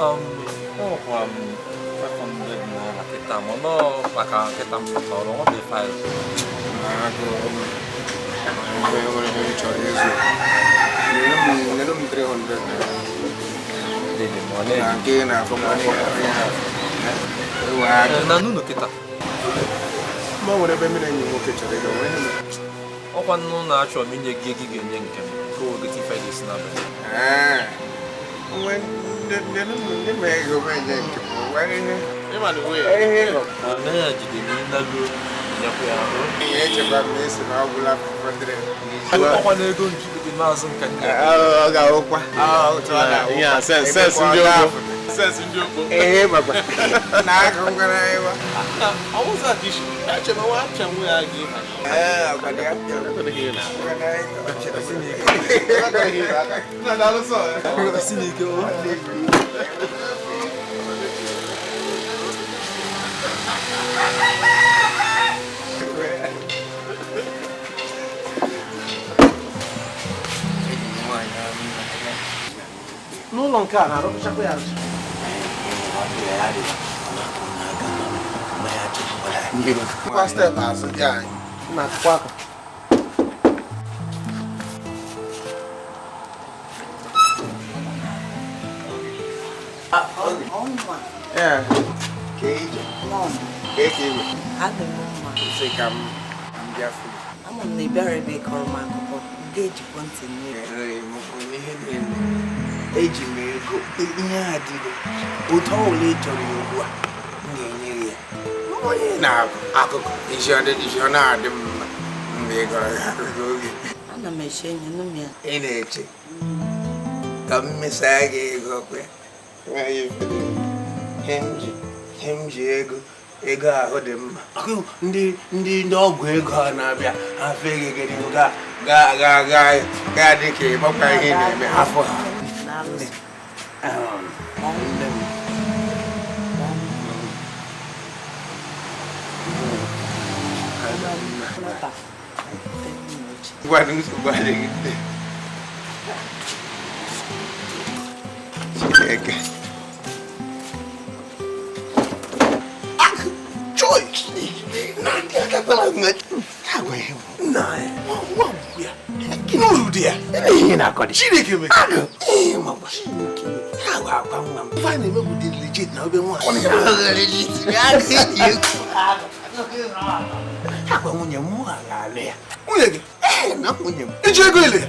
Enwekwara m 500 naira kịta ma nọ maka nkịta m tọrọ nwa bụ 5. Nwere ihe m chọrọ ịzụ. Nyere m 300 naira. Dede ma ọ Na na-eji. nke na-afọ m afọ ya ewe aka. Na n'ụlọ kịta. Ma o nwere ebe mmiri enyi m nwoke chọrọ ịga nwee ihe mere. Ọkwa nnụ na-achọ m inye gị ego ị ga-enye nke m ka o wegota ife ga-esi n'abalị. Ee. Nwe nyere m ndị ma ego m enye nke m nwere ihe. Ihe nọ. Na ya jide na ịnaluo nyekwa ya ahụ. Ihe echekwa m esi na ọ bụla 500. Ọkwa na ego nke maazị nka nne. Ọ ga-awụkwa. Otu ọ ga-awụkwa. Ihe a sense ndị ogbo. Sense ndị ogbo. Ihe gbagba. Na-agụ ngwara ịwa. Ọwụzọ ka isi. Eche m nwa apịa nwa ya gị. Ee, ọgbada ya. Isi n'ike o. N'ụlọ nke a na-arụchakwa ya arụcha. Kwa steepụ azụ dị anyị. Na-akụkwa aka. Ee, ka ije. Ka eke iwe. Adị m mma. Sị ka m bịa fụ. Ama m na ị bịara ebe ịkọrọ m akụkọ. M ga-ejikwa ntị nụ ya. Ee, m kwuru n'ihe niile. Eji m ego ihe a dịgo otu ọbụla ị chọrọ ya ugbu a m ga-enye gị ya. Onye na-akụ akụkọ isi ọ dị isi ọ na-adị m mma mgbe ị gọrọ ya akụkọ oge. Ana m eche enyi nụ m ya. Ị na-eche ka m mesaa gị ego kwe. Ihe m ji ego ego ahụ dị mma. Ndị ndị ndị ọgwụ ego a na-abịa ha fee gị ego n'ihu ga ga ga ga ga dị ka ịgbakwa ihe ị na-eme afọ ha. Daalụ. Nne m. Mba. Ngwanụ nsogbu adịghị. Chineke. Joy! Na ndị agakwala m agwa ihe bụ. Nna ya, nwa bụ ya. Gịnị uru dị ya? Ihe na-akọ dị. Chineke mee. Agụ. Ihe makwa. Chineke. Agwa akwa nwa m. Ife a na-eme bụ dị legit na obe nwa. Agwa nwunye m mụ ga-alụ ya. Nwunye gị? Ee, na nwunye m. Iji ego ele ya?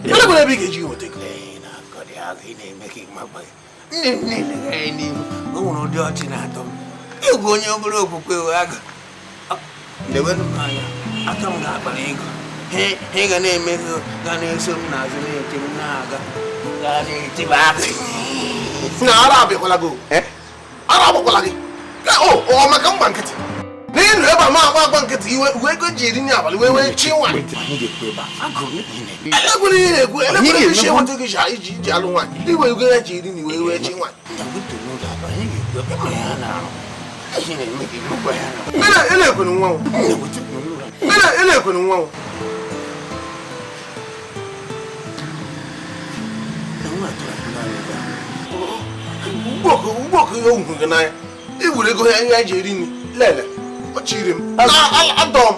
Ele gwara ebe ị ga-eji nweta ego. Ee, na-akọ dị agụ ị na-eme ka ị makwa gị. Nne m na-elegara ya n'ihu. O nwere ụdị ọchị na-atọ m. Egwu onye obere okwukwe wee agụ. Lewenụ m anya, aka m ga-akpara ego. He ga na-eme ego ga na-eso m n'azụ na-eche m na-aga. Ga na-eti m aka. Na ara abịakwala gị o. Ara agbakwala gị. O maka mgba nkịtị. N'ihi na ebe a ma agba agba nkịtị iwe uwe ego ji eri nri abalị wee wee chi nwaanyị. Anyị ga-ekwu ebe a. Agụ n'ihi na Elekwere ihe na-ekwu, elekwere isi enweta gị iji iji alụ nwaanyị. Iwe ego ya ji eri nri wee wee chi nwaanyị. Elekwere nwa o. Elekwere nwa o. Ugbo ka ihe ohuru gị n'anya. I were ego ya ji eri nri. Lele, ọ chịrị m. Adọ m.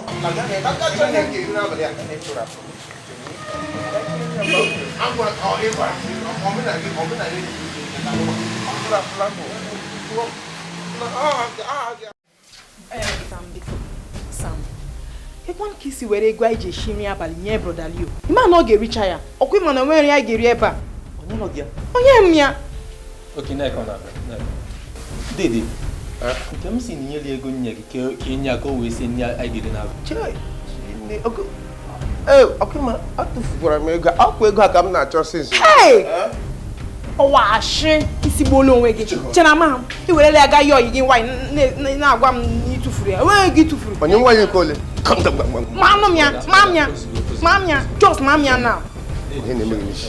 Sam, biko. Sam, ịkwa ka isi were ego anyị ji esi nri abalị nye Brother Leo. Ịma na ọ ga-ericha ya. Ọkwa ịma na onwe nri anyị ga-eri ebe a. Onye nọ gị ya? Onye m ya. Oke na-ekọ na-abịa. Dede, nke m si na inyere ego nye gị ka enye ya ka o wee sie nri anyị ga-eri n'abalị. Ee, ọkụma, atụfukwara m ego. Akwụ ego a ka m na-achọ sinsi. Hey! Ọwa ashị isi gbuola onwe gị. Chena ma m, i werela ya gaa yọọ gị nwaanyị na-agwa m na ịtụfuru ya. Enweghị ego ịtụfuru. Onye nwaanyị nke ole? Ma anụ m ya, ma m ya, ma m ya, just ma m ya now. Ihe na-eme gị n'isi.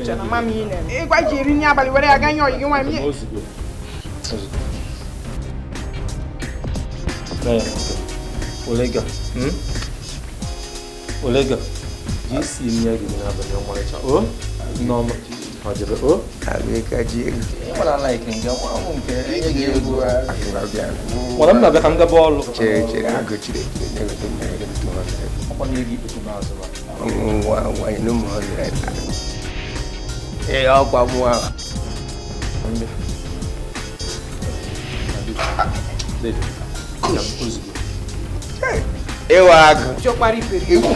Chena ma m ihe na-eme. Ego anyị ji eri nri abalị were ya gaa yọọ gị nwaanyị. Ozugbo. Ozugbo. Olega. Olega. Jee sie nri anyị ga-eri n'abalị ọmarịcha. O? Nneọma. Ọ jebe o? Ka ji ego. Ị nwere like nke nwa m nke enye gị ego. Ngwa bịa. Mana m na-abịa ka m gaba ọrụ. Chere chere agụ chiri echiri nye gị 200. Ọkwa na ego ikpetu n'azụ ma. Ngwa ngwa inu m 100. Ee, ọkwa mụ ahụ. Ndị. Dede. Ya ozugbo. Ịwa agụ. Jọkwara iberi. Ewu.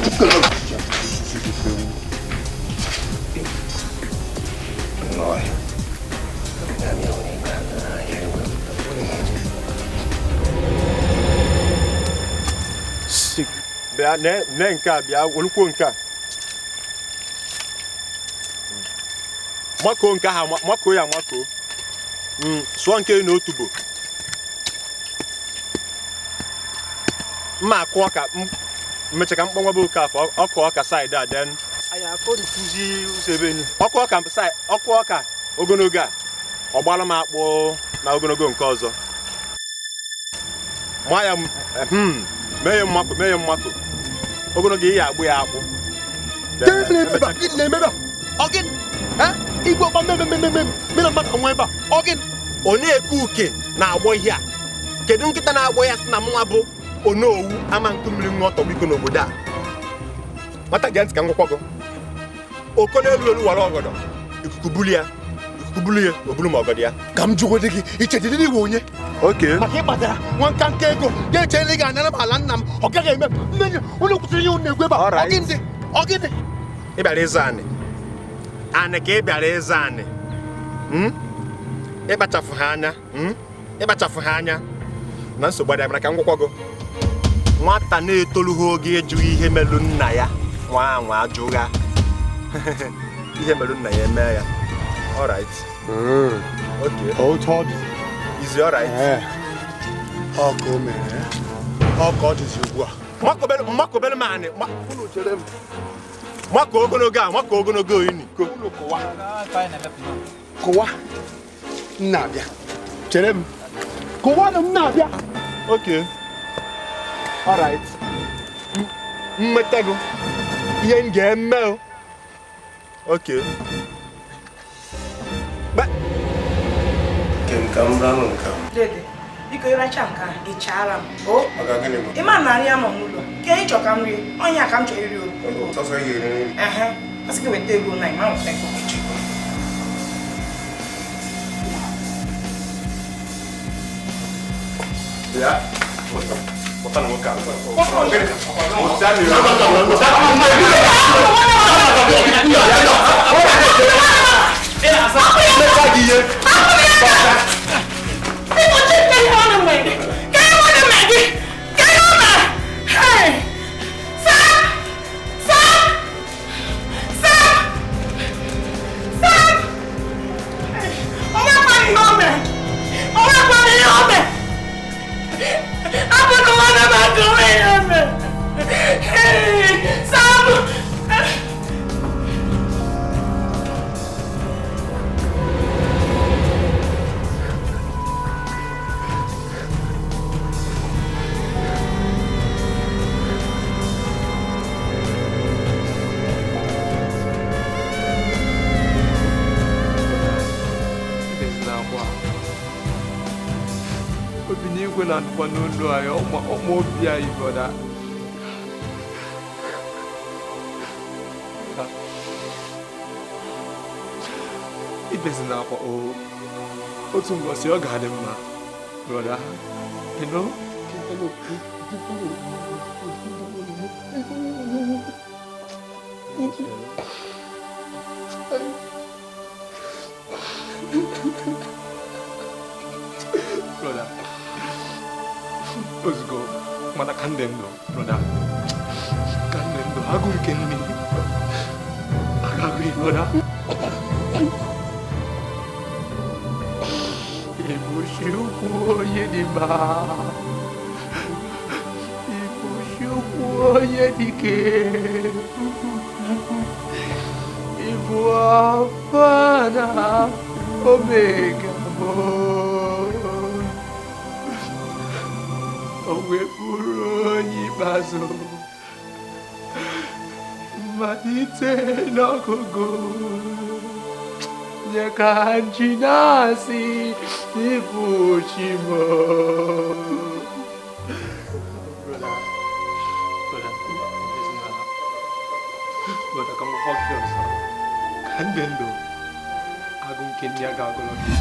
Bịa ne nke a bịa olukwuo nke a makoo nke ahụ makoo ya makoo sụọ nke na otubo mma akụ ọka mmecha ka mkpọnwa bụ oke afọ ọkụ ọka saịdị a den ọkụ ọka ọkụ ọka ogologo a ọ gbala m akpụ na ogologo nke ọzọ ma ya mee ya mmakụ mee ya mmakụ ogologo ihe agbụ ya akpụ ọ na-eke uke na-agbọ ihe a kedu nkịta na-agbọ ya sị na mnwa bụ onowu ama nkụ mmiri nwa ọtọgbọ iko n'obodo a nwata gee ntị ka m gwakwa gị oko n'elu elu wara ọgọdọ ikuku buli ya ikuku buli ya o buru m ọgọdọ ya ka m jụgodi gị ichedịrị iwe onye maka ịkpatara nwa nka nka ego ga-eche na ị ga-anara m ala nna m ọ gaghị eme mmenye onye kwụsịrị ihe unu na-egwu ebe a ọgịnị ọgịnị ị bịara ịzụ anị anị ka ị bịara ịzụ anị ịkpachafụ ha anya ịkpachafụ ha anya na nsogbu adịghị mana ka m gwakwa gị nwata na-etolughị oge ịjụghị ihe melụ nna ya nwa anwa ajụgha ihe melụ nna ya eme ya alright okay otu ọ dị is it alright ọ ka o mere ọ ka ọ dịzi ugbu a makobere m anị maka ogologo a maka ogologo oyini kụwa m na-abịa chere m kụwa na m na-abịa okay alright mmeta gị ihe m ga-eme o okay Ka m ranụ nke a. Dede, biko ịracha nke a, ị chaara m. O? Ị ma na nri anọ n'ụlọ, ka ị chọ ka m rie, ọnya ka m chọrọ iri o. Sọsọ ị ga-eri nri. Ehe, asị gị weta ego na ịma nweta ego gị chịkọ. Ya. Pụta na nwoke a. Obi na-anụkwa n'olu anyị ọma obi anyị brọda ibezi na akwa otu mbọsị ọ ga-adị mma brọda you know? Brother, ozugbo mana ka ndị ndụ brother ka ndị ndụ agụ nke nne agagụ brother Ịbụ Chukwu onye dị mma Ịbụ Chukwu onye dị ike Ịbụ Alfa na Omega bụ o wepụrụ onye ikpeazụ mmalite n'ọgụgụ Nye ka ji na-asị n'ịbụ chi m. Brother, ka m gwakwa gị ọzọ. Ka ndị ndụ agụ nke ndị a ga-agụlọ gị.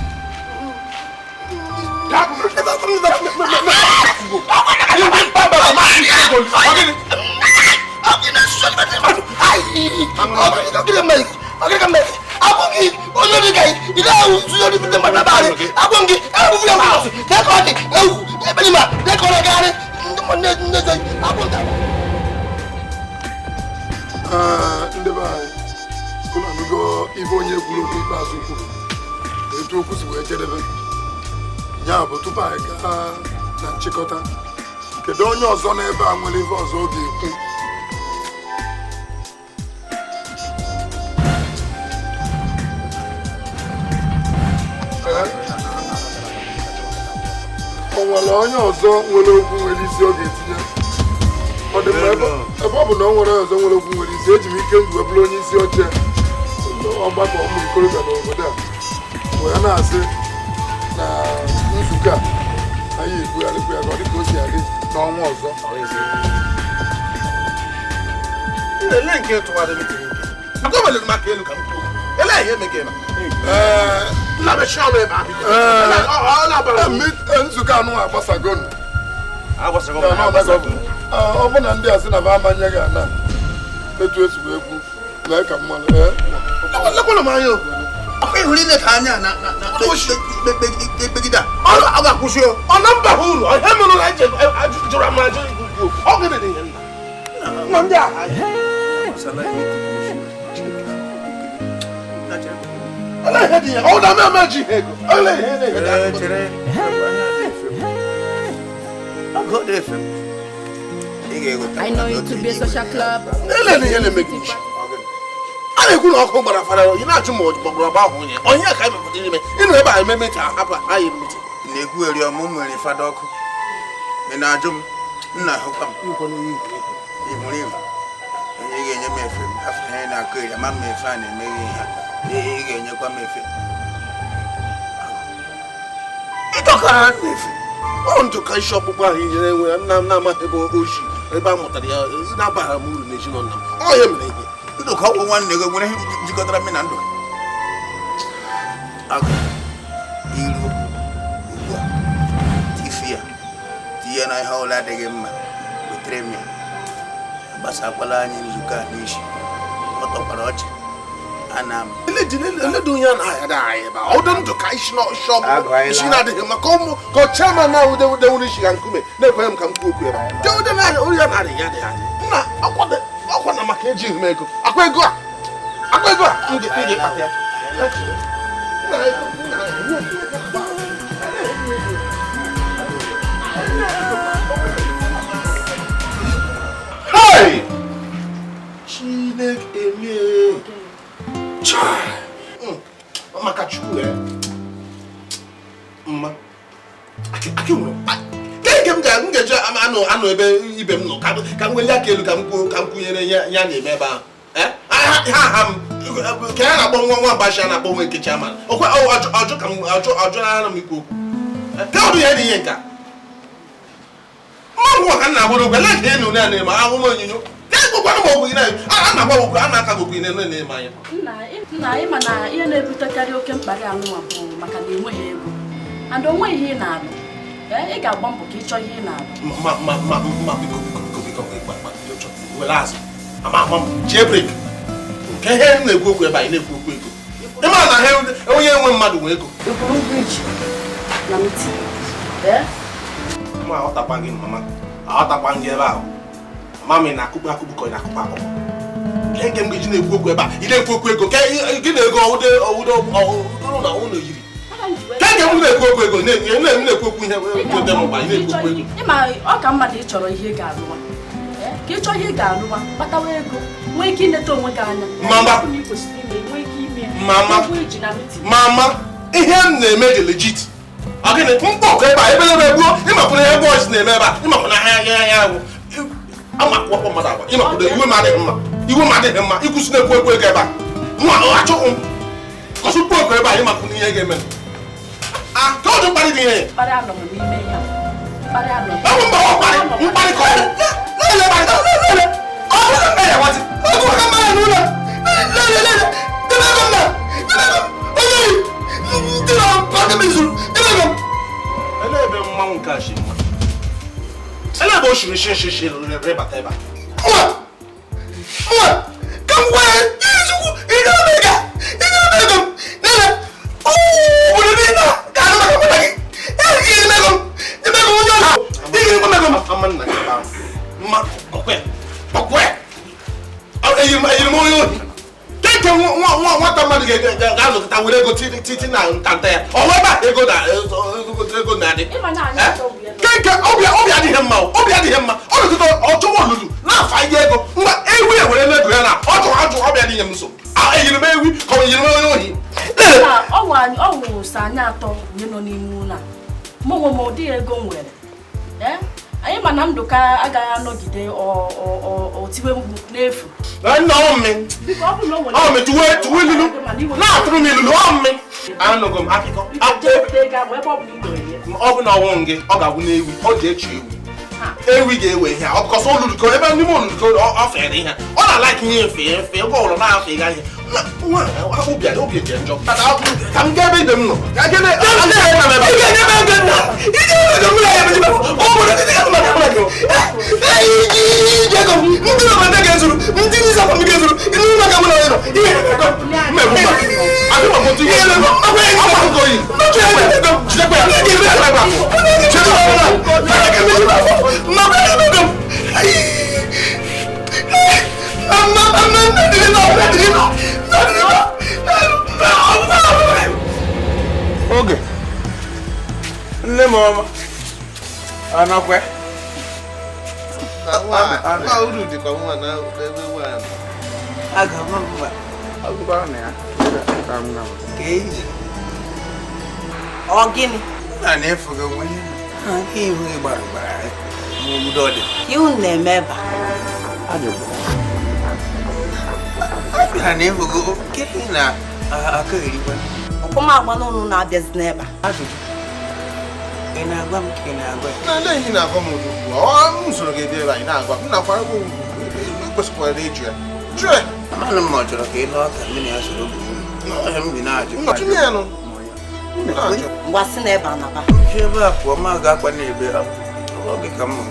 Ndị be anyị unu anụgo ife onye kwuru okwu ikpeazụ kwuru etu okwu si wee jedebe ya bụ tupu anyị gaa na nchịkọta, kedu onye ọzọ n'ebe a nwere ife ọzọ ọ ga-ekwu? O nwere onye ọzọ nwere okwu nwere isi ọ ga-etinye? Ọ dị mma, ebe ọ bụ na o nwere ọzọ nwere okwu nwere isi, eji m ike ndụ wee bụrụ onye isi oche ọgbakọ ụmụ ikorobịa n'obodo a wee na-asị na nzukọ a anyị ebugharịkwa ya ka ọ dị ka o si adị n'ọnwa ọzọ. Nzukọ anụ agbasagonu. Ọ bụ na ndị a sị na ba amanye gị ana etu esi wee kwu lee ka mmanụ. Lekwala m anya ọkwa ịhụrụ ile ka anya na ekpegide a ọ ga-akwụsị ọ na mba ha uru ihe mere na jụrụ ama ajụ ikwu okwu ọ gịnị dị ihe nna ndị a olee ihe dị ya ọ na ama ji ihe ego olee ihe na-ehe I know it to be a social club. A na-ekwu na ọkụ gbara fara ị na-achụ ma ọ gbagburu agba ahụ onye onye ka anyị mepụtara ime ịnụ ebe a ememe ka hapụ anyị mmiti na-ekwu eri ọmụ nwere fada ọkụ ị na-ajụ m nna ahụkwa m ịhụrụ ihu onye ga-enye m efe m afọ ihe na-akụ eri ama m efe a na-emeghe ihe ị ga-enyekwa m efe ịdọkara efe ọ ndụ ka isi ọkpụkpụ ahụ nyere enwe nna m na-amaghị ebe oshi ebe a mụtara ya na-abaghara m uru n'ezinụlọ nna m ọ ya mere ihe ndụ ka ọ bụ nwanne gị nwere ihe jikọtara m na ndụ agụ iru ugbu a tifi ya tinye na ihe ọbụla adịghị mma wetere m ya agbasakwala anyị nzukọ a n'isi ọ tọkwara ọchị ana m eledo onye a na-ahịa anyị ebe a ọdụ ndụ ka isi isi na-adịghị mma ka ụmụ ka chairman na dewuru isi ya nkume na-ekweghị m ka m kwuo okwu ebe a dewude na onye na-adịghị adịghị anyị nna ọkwa na maka ejighị m ego akwa ego a m ga-akpata ya. Hey! Chineke emee maka Chukwu mma nke m ga-eji anụ ebe ibe m nọ ka m welie aka elu ka m kwuo ka m kwunyere ya na-eme ebe ahụ ha ha m ka ya na-akpọ nwa nwa mbashi a na-akpọ nwa nkechi ama ọjụ ka m ọjụ na m ikwu okwu ka ọ bụ ya dị ihe nka mma ngwa ka m na-agbara okwu ele ka enu na-eme ahụ m onyinyo na-egwekwana m okwu gị a na-agba okwu a na-aka gị okwu gị na-eme anya. Nna ị ma na ihe na-ebutekarị oke mkparị anụnwa bụ maka na enweghị ego and onweghị ihe ị na-alụ. Ị ga-agba mbọ ka ị chọọ ihe ị na-alụ. Ma biko biko biko biko were azụ ama ama m jee brek nke ihe m na-ekwu okwu ebe anyị na-ekwu okwu ego ịma na onye nwe mmadụ nwe ego ịkwụrụ ụgwọ iji na miti ma aghọtakwa gị mama aghọtakwa gị ebe ahụ mama ị na-akụkpụ akụkpụ ka ị na-akụkpụ akụkpụ nke m ga-eji na-ekwu okwu ebe a ị na-ekwu okwu ego gị na ego ọwụdo na ụlọ yiri ka m na-ekwu okwu ego na-ekwu okwu ihe dị mkpa ị na-ekwu okwu ego ịma ọ ka mma na ị chọrọ ihe ị ga-alụwa ka ị chọọ ihe ị ga-alụwa kpatawa ego nwee ike ineta onwe gị anya mama mama ihe m na-eme dị legit ọ gịnị mkpọkọ ebe a ebe ebe gbuo ịmakwụna ihe boys na-eme ebe a ịmakwụna ahịa ahịa ahịa ahụ ama akwụkwọ mmadụ agwa ịmakwụna iwe m adịghị mma iwe m adịghị mma ikwụsị na-ekwu ekwu ego ebe a nwa achọghị m kọsị mkpọkọ ebe Ihe ga-eme. Ah, ka ọ dị mkparị dị ihe. Mkparị anọ m n'ime ihe a. Mkparị anọ. Ọ bụ mba ọ mkparị, mkparị ka ọ bụ. Lele mkparị, lele. Ọ bụ na mmanya nwatị. Ọ bụ maka mmanya n'ụlọ. Lele, lele. Debe ego m na. Debe ego m. Onye yi. Ndị na mmadụ mezuru. Debe ego m. Elee ebe mmanwụ nke a si mma? Elee ebe o shiri shi shi shi rịbata ebe a? Nwa! Nwa! Ka m gwa ya, Chukwu, ị ga-eme ego. Ị ga-eme ego m. Lele. Obodo niile ga-anụ maka mụ na gị. Ị ga-eme ego m. Eme ego m onye ọzọ. Ị ga-eme ego m. Ama nna gị ebe ahụ. Mma, ọkwe. Ọkwe. Eyiri m onye ohi. Keke nwata mmadụ ga-anọkọta were ego titi na ntanta ya. Ọ ebe a ego na-adị. Keke obi adịghị mma. Obi adịghị mma. Ọ nọkọta ọ chọwa olulu na-afa ihe ego. Mgbe ewi ewere n'ego ya na ọ chọrọ ajụ obi adịghị m nso. Eyiri m ewi ka ọ yiri m onye ohi. Ọ wụ sọ anyị atọ onye nọ n'ime ụlọ a. Mụ onwe m ụdị ego m nwere. Anyị ma na Ndụka agaghị anọgide o tiwe mkpu n'efu. Nna ọmị. Ọmị tuwe ilulu. Na-atụrụ m ilulu ọmị. Anụgo m akụkọ. Ọ bụ na ọnwụ gị, ọ ga-agwụ n'ewi. Ọ ji echi ewi. Ewi ga-ewe ihe a. Ọ bụkọsọ olulu ka ebe n'ime olulu ka ọ fere ihe a. Ọ na-alaik ihe efe efe. Oge ọbụla na-afe ịga ihe. Obi dị njọ. Ka m gaa ebe ibe m nọ. Ka m gaa ebe Ị ga-enye m ego nna. Ị ga-enye m ego m na ya emechi ọ bụrụ ndị ga maka mụ na gị. Iji ego m, ndị na mmadụ ga-ezuru, ndị n'isi akwa m ga-ezuru, ndị maka mụ na gị nọ. Ị ga-enye m ego. Mmegbu mba. Adị m otu ihe. Akwa oyi. Jidekwa ya. Jidekwa ya. Oge nne m ọma anọkwe Ọ gịnị? Na na-efu gị onwe ya nke ihu gị gbara gbara n'obodo ọ dị. Ihu na-eme ebe a. A na-efu gị oke na aka erikwa. Ọkwa m agba n'ụlọ na-abịazi n'ebe a. Ajụjụ. Ị na-agwa m ka ị na-agwa ya? Na ndị enyi na-agwa m ụdị ugbu a, ọ m soro gị ebe anyị na-agwa m na-akwara gị kwesịkwara ịjụ ya. Jụọ ya. Amanụ m ma ọ chọrọ ka ị lụọ ka mmiri ya soro bụ ọhịa m bi na-ajụ. Nnọchụ ya nụ. Ngwa si n'ebe a naba. Si ebe a pụọ ma ga-akwa n'ebe oge ka mma.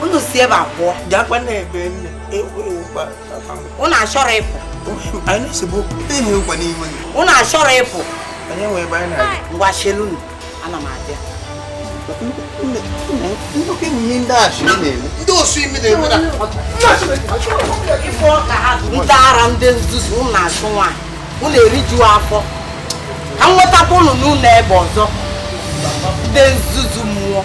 Unu si ebe a pụọ. Ga-akwa n'ebe nne. Ewukwa. Unu achọrọ ịpụ. Anyị na-esegbu ihe ụkwa n'iwe gị. Unu achọrọ ịpụ. Anyị nwee ebe anyị na-aga. Ngwa shelunu, ana m abịa. Ndị osu imi na-eme na. Ife ọka ha ndị ara ndị nzuzu unu na-achụ nwaanyị. Unu erijuo afọ. Ka m nwetakwa unu n'ụlọ ebe ọzọ. Ndị nzuzu mmụọ.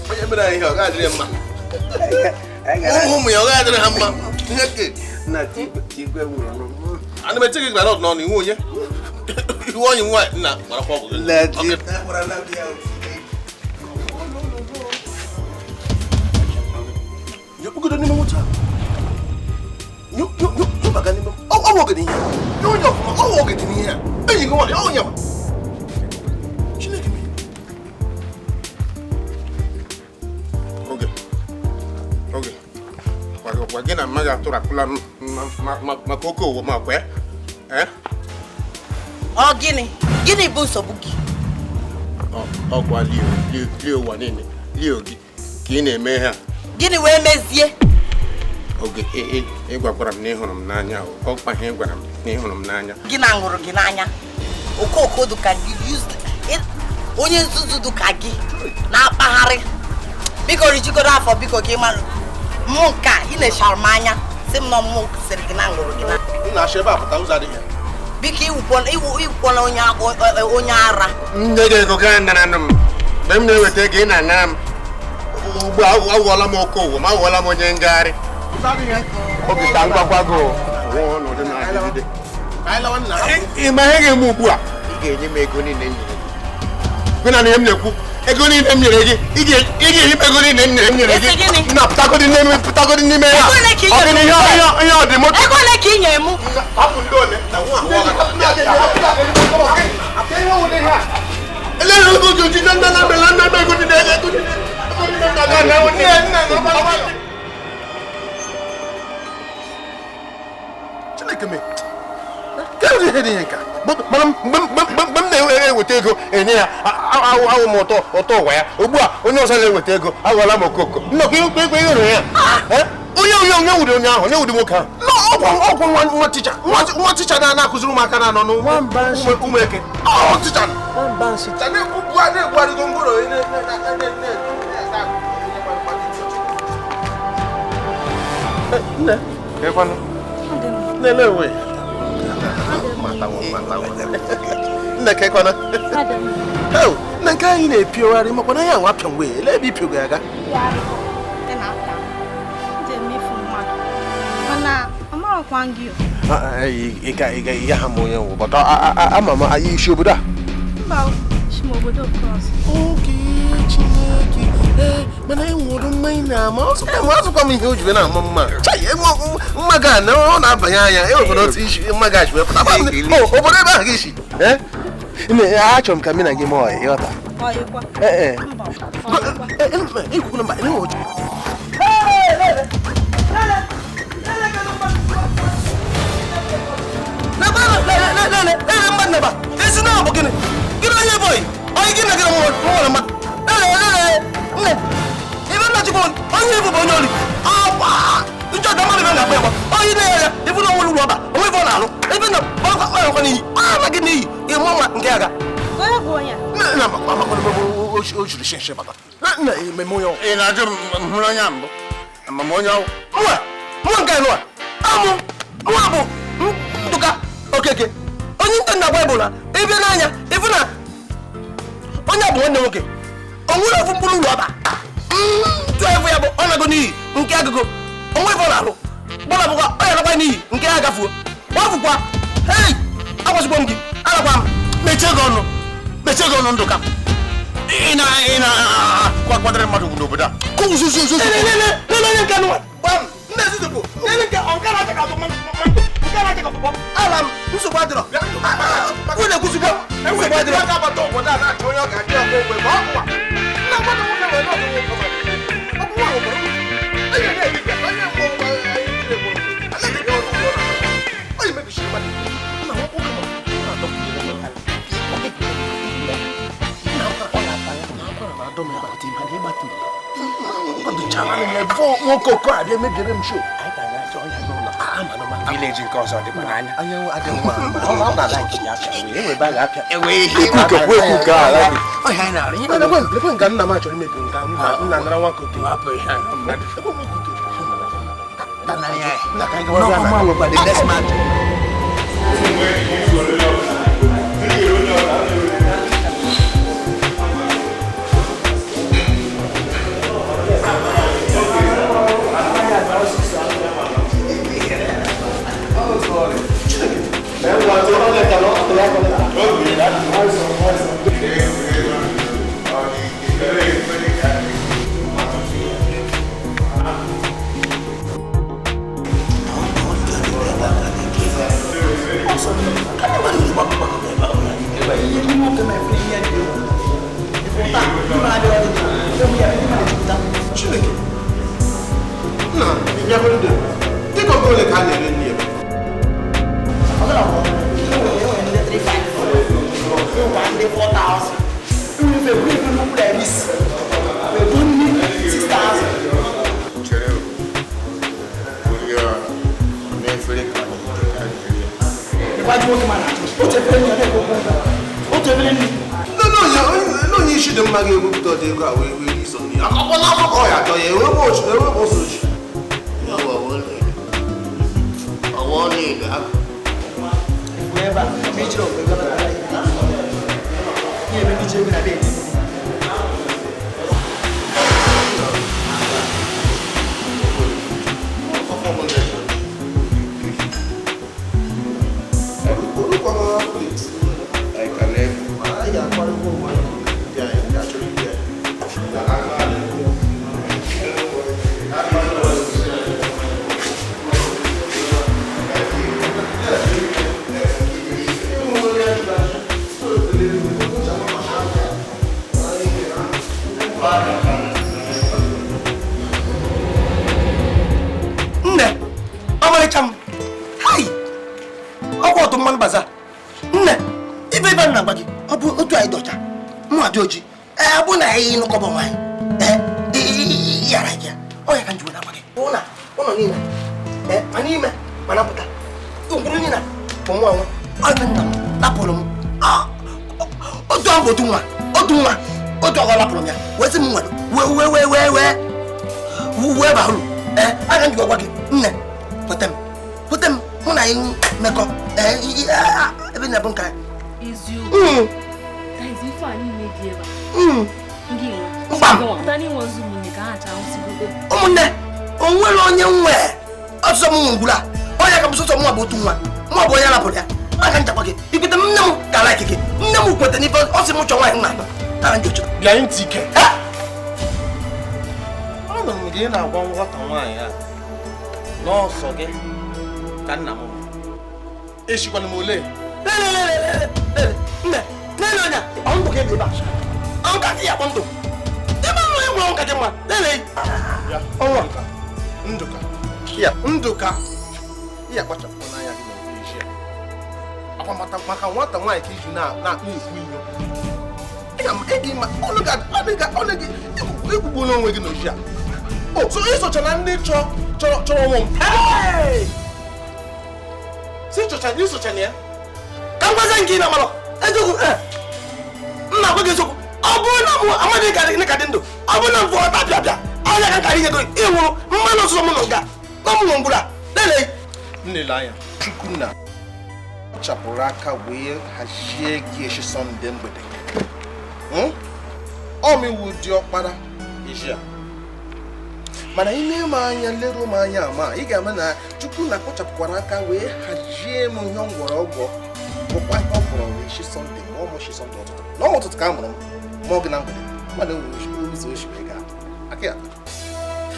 Onye mere anyị ihe ọ ga-adịrị mma. Ụmụ ya ọ ga-adịrị ha mma. Ana m eche gị granọt n'ọnụ iwu onye. Iwu onye nwaanyị nna gbarakwa ọgwụ gị. Nyokpugodo n'ime moto ahụ. Nyokpuga n'ime ọ wụ ogede ihe a. Nye onye ọfụma ọ wụ ogede n'ihe a. Enyi gị nwaanyị ọ onye ma. Chineke mee. Oge. Oge. Gwa gị na mmadụ atụrapụla m maka oke ụwa ma kwe. Ọ gịnị? Gịnị bụ nsogbu gị? Ọkwa lie ụwa niile lie gị ka ị na-eme ha. Gịnị wee mezie? Oge ị gwakwara m na ị hụrụ m n'anya ọkwa ihe ị gwara m na ị hụrụ m n'anya. Gị na ṅụrụ gị n'anya. Okooko dụka gị onye nzuzu dụka gị na-akpagharị. Biko rijigodo afọ biko gị mara mụ nke a ị na-echara m anya sị m na mụ sịrị gị na ṅụrụ gị n'anya. M na-achọ ebe a pụta ụzọ adịghị. Biko iwukwana onye ara. Nne gị ego gaa nara m. Mgbe m na-eweta ego ị na-anara m. Ugbu a aghọọla m oke ụwa ma aghọọla m onye ngagharị. Oge ka ngwakwa gị ị ma ihe ga-eme ugbu a ị ga-enye m ego niile m nyere gị. Gị na ihe m na-ekwu Ego niile m nyere gị, ị ga-eri ego niile m nyere gị. Na pụtagodi n'ime pụtagodi n'ime ya. Ọ dị ihe ihe ọ dị moto. Ego ole ka ị nyere mụ? Hapụ ndị ole na nwa Elele ego gị oji na nna na nna nna ego niile ego niile. Ego niile na nna nna. Chineke me. Kedu ihe dị nka? Mana mgbe m na-eweta ego enye ya awụ m ụtọ ụwa ya. Ugbu a onye ọzọ na-eweta ego aghọọla m okoko. Nnọkọ ikwe ihe ya. Onye onye onye wuri onye ahụ, onye wuri nwoke ahụ. Ọgwụ nwa ticha. Nwa ticha na-akụziri ụmụaka na-anọ n'ụmụeke. Ọ ticha. Na-egbu ngworo nne. Kekwanụ. Nne ewe. Nne kekwana. Nne nke anyị na-epiogharị makwa na ya nwa apịa mgbe ele ebe ipiogo ya ga. Ị ha ma onye nwụ bọta ama m anyị isi obodo a. Mba, isi m obodo cross. Oke Chineke. Mana enwere mmanya na-ama ọzọkwa m ihe o jibe na-ama mma. Mma ga na ọ na-abanye anya enwekwara otu isi mma ga wee pụta. Obodo ebe ahụ gị isi. Nne, achọrọ m ka mụ na gị mee ọyị, ịghọta? Ọyịkwa? Ee. Mba, Ekwukwala mba, enweghị otu. Okeke onye nta na Baịbụl na ebe n'anya ịfụ na onye bụ nwanne nwoke o nwere ofu mkpụrụ uru ọba tụọ efu ya bụ ọ nago n'iyi nke agụgụ onwe ife ọ na-alụ gbọla bụkwa ọ ya nakwa n'iyi nke ya agafuo gbafụkwa hei akwụsịkwa m gị alakwa m mechie gị ọnụ Ndụka ị na kwadere mmadụ n'obodo a lele onye nke nụwa gbam nne ezizipụ lele nke ọnka na-acha ka atụ mmadụ ala m nsogbu adịrọ unu ekwusikwa nsogbu adịrọ nwoke oko abịa emebiere m show. Village nke ọzọ dịkwa n'anya. Anyanwụ adịghị mma. Ọ na-ala nke ya apịa. Enwe ebe a ga-apịa. Ekwe nka nna m achọrọ imebi nka nna nara nwa kote. Chineke nna dịka oge ole ka a na-ere nri ebe onye isi dị mma ga-ewepụta ọdị ego a wee wee iso nri akọkọ n'afọ ka ọ ya achọ ya ewepụ ochi ewepụ ọsọ ochi Nne, ọmalịcha m. Hai! Ọkwa ọtụ mmanụ baza. Nne, ibe ibe na-agba gị, ọ bụ otu anyị dọcha. Mụ adị oji. Ee, bụ na anyị nụkọbọ nwaanyị. Ee, yara gị ya. Ọ ya ka m ji wee na-agba gị. Ụlọ ụlọ niile. Ee, ma n'ime, ma na-apụta. Ngwuru niile bụ nwa nwa. Ọ bụ nna m lapụrụ m. Otu ahụ bụ otu nwa. Otu nwa. Otu ọgọ lapụrụ m ya. Wee sị m nwere. Wee wee wee wee wee. Wee baa uru. Ee, aga m ji gwa gị, nne, kweta m. Kweta m, mụ na anyị mekọ. Ee, ebe na-abụ nke anyị. Eziokwu. That is ife a niile dị ebe a. Ụmụnne, o nwere onye nwe ọsọ m ngwuru a. Onye ka m sọsọ mụ bụ otu nwa. Mụ bụ onye rapụrụ ya. Aka nchakwa gị. Ikwete nne m ka ala ikike. Nne m kwete n'ife ọ sị m chọọ nwaanyị nna ara ndị ochie. Bịa ntị ike. Anụrụ m gị na-agwa nwata nwaanyị a n'ọsọ gị ka nna m bụ. Eshikwana m ole? Nne, nne onye a, ọ ndụ ka ebe a. Ọ nka gị ya kpọ ndụ. Ebe m nwere nwere nka gị mma. Lele. Ya, ọnwa nka. Ndụka. Ya, Ndụka. Ya kpachapụ n'anya gị na eji ya. Akwa maka nwata nwaanyị ka iji na-akpụ ekwu inyo. Ekwugbu n'onwe gị n'oji a. O, so ịsocha na ndị chọrọ ọnwụ m. Si ịsocha na ya. Ka m gwazie nke ị na-amalọ. Eziokwu, m na-agwa gị eziokwu. Ọ bụrụ na mụ amaghị ka dị ka dị ndụ, ọ bụrụ na m fụọ ọta bịa bịa, ọnya ka nkara inyego ịnwụrụ mmanụ ọsụsọ m nọ nga na m nọ ngwuru a. Lele. Nnele anya, Chukwunna chapụrụ aka wee hazie gị echi Sọnde mgbede. Ọmịwụ dị ọkpara eji a. Mana ị na-eme anya leruo m anya ama ị ga-ama na Chukwunna kpachapụkwara aka wee hazie m ihe ngwọrọ ọgwọ bụkwa ihe ọ gwọrọ wee shi Sọnde ma ọ mụchi Sọnde ụtụtụ. Na ọ ụtụtụ ka a mụrụ m ma ọ gị na mgbede mmadụ nwere ụzọ oshi wee gaa aka ya.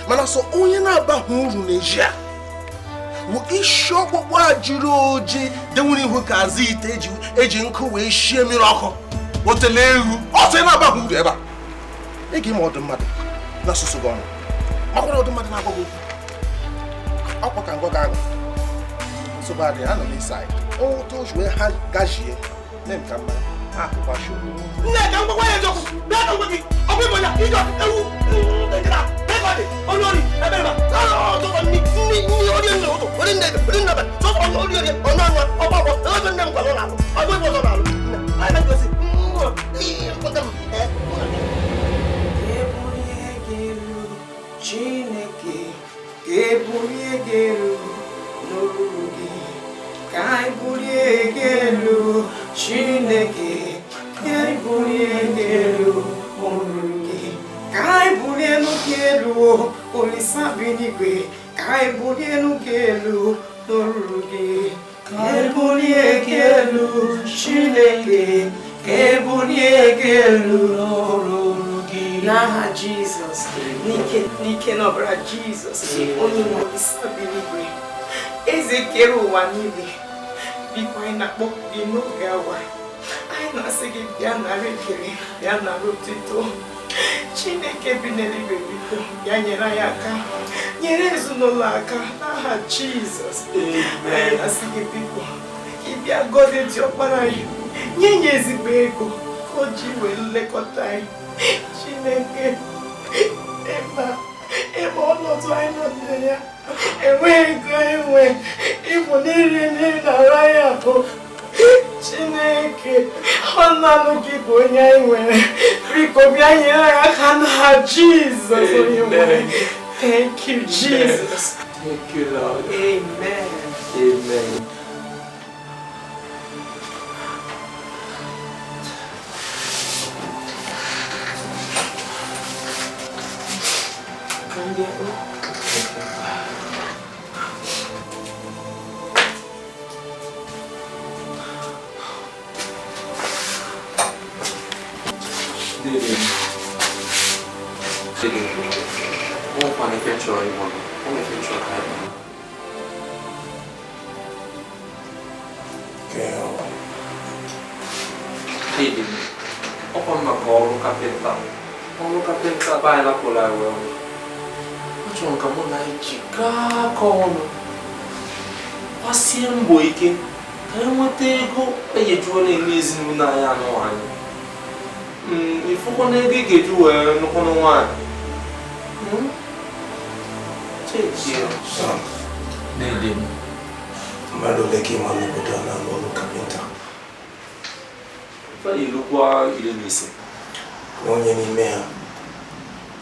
Mana sọ onye na-abaghị uru n'eji a bụ isi ọkpụkpụ a jiri oji denwere ihu ka azụ ite eji nkụ wee shie mmiri ọkụ otele ewu ọsọ ị na-abaghị uru ebe a. Ị ga-ime ọdụ mmadụ na-asụsụ gị ọnụ makwara ọdụ mmadụ na-agwa gị okwu ọkwa ka ngwa gị agwa nsogbu adịghị anọ m ịsa ụtụ oji wee ha gajie nne m ka mma akụkwa shi. Nne ka m gwakwa ya eziokwu bịa ka m gwa gị ọ bụ ịbụ ya ije ewu nkịta ebe onye ori ebe ebe ọtụtụ nni nni nni ori nne ụtụ ori nne ori nne sọsọ onye ori ori ọnụ anụ ọgbọ ọgbọ ebe nne m gwara ụlọ alụ ọ bụ ịbụ ọzọ na-alụ nne anyị na-egosi nkweta m. Chineke ka ebulie gị elu n'olulu gị, ka ebulie gị elu. Chineke ka ebulie gị elu n'olulu gị, ka ebulie gị elu. Olisa bi n'igwe, ka ebulie gị elu n'olulu gị, ka ebulie gị elu. Chineke ka ebulie gị elu n'olulu gị. N'aha Jizọs, n'ike n'ọbara Jizọs, onye nwe Olisa bi n'igwe, eze kere ụwa niile, biko anyị na-akpọ gị n'oge awa. Anyị na-asị gị bịa nara ekele, bịa nara otuto. Chineke bi n'eluigwe, biko bịa nyere anyị aka, nyere ezinụlọ aka n'aha Jizọs. Anyị na-asị gị biko ka ị bịa gọzie diọkpara anyị, nye ya ezigbo ego ka o ji wee nlekọta anyị. Chineke, ebe ọnọdụ anyị nọ na ya, enweghị ego enwe, ịbụ n'iri nri na-ara ya ahụ. Chineke, ọ naanị gị bụ onye anyị nwere. Biko bịa nyere anyị aka n'aha Jizọs onye nwere. Thank you, Jesus. Thank you, Lord. Amen. Amen. Ọkwa maka ọrụ kapịnta. Ọrụ kapịnta be anyị napụrụ anyị wee nwụ. Achọrọ m ka mụ na anyị jikọọ aka ọnụ, gbasie mbọ ike ka anyị nweta ego eji na-eme ezinụlọ anyị anụ anyị. Ịfụkwa na ego ị ga-eji wee nụkwanụ nwaanyị. Chekie. Dede m. Mmadụ ole ka ị ma n'obodo a na-alụ ọrụ kapịnta? Erukwa 15. Onye n'ime ha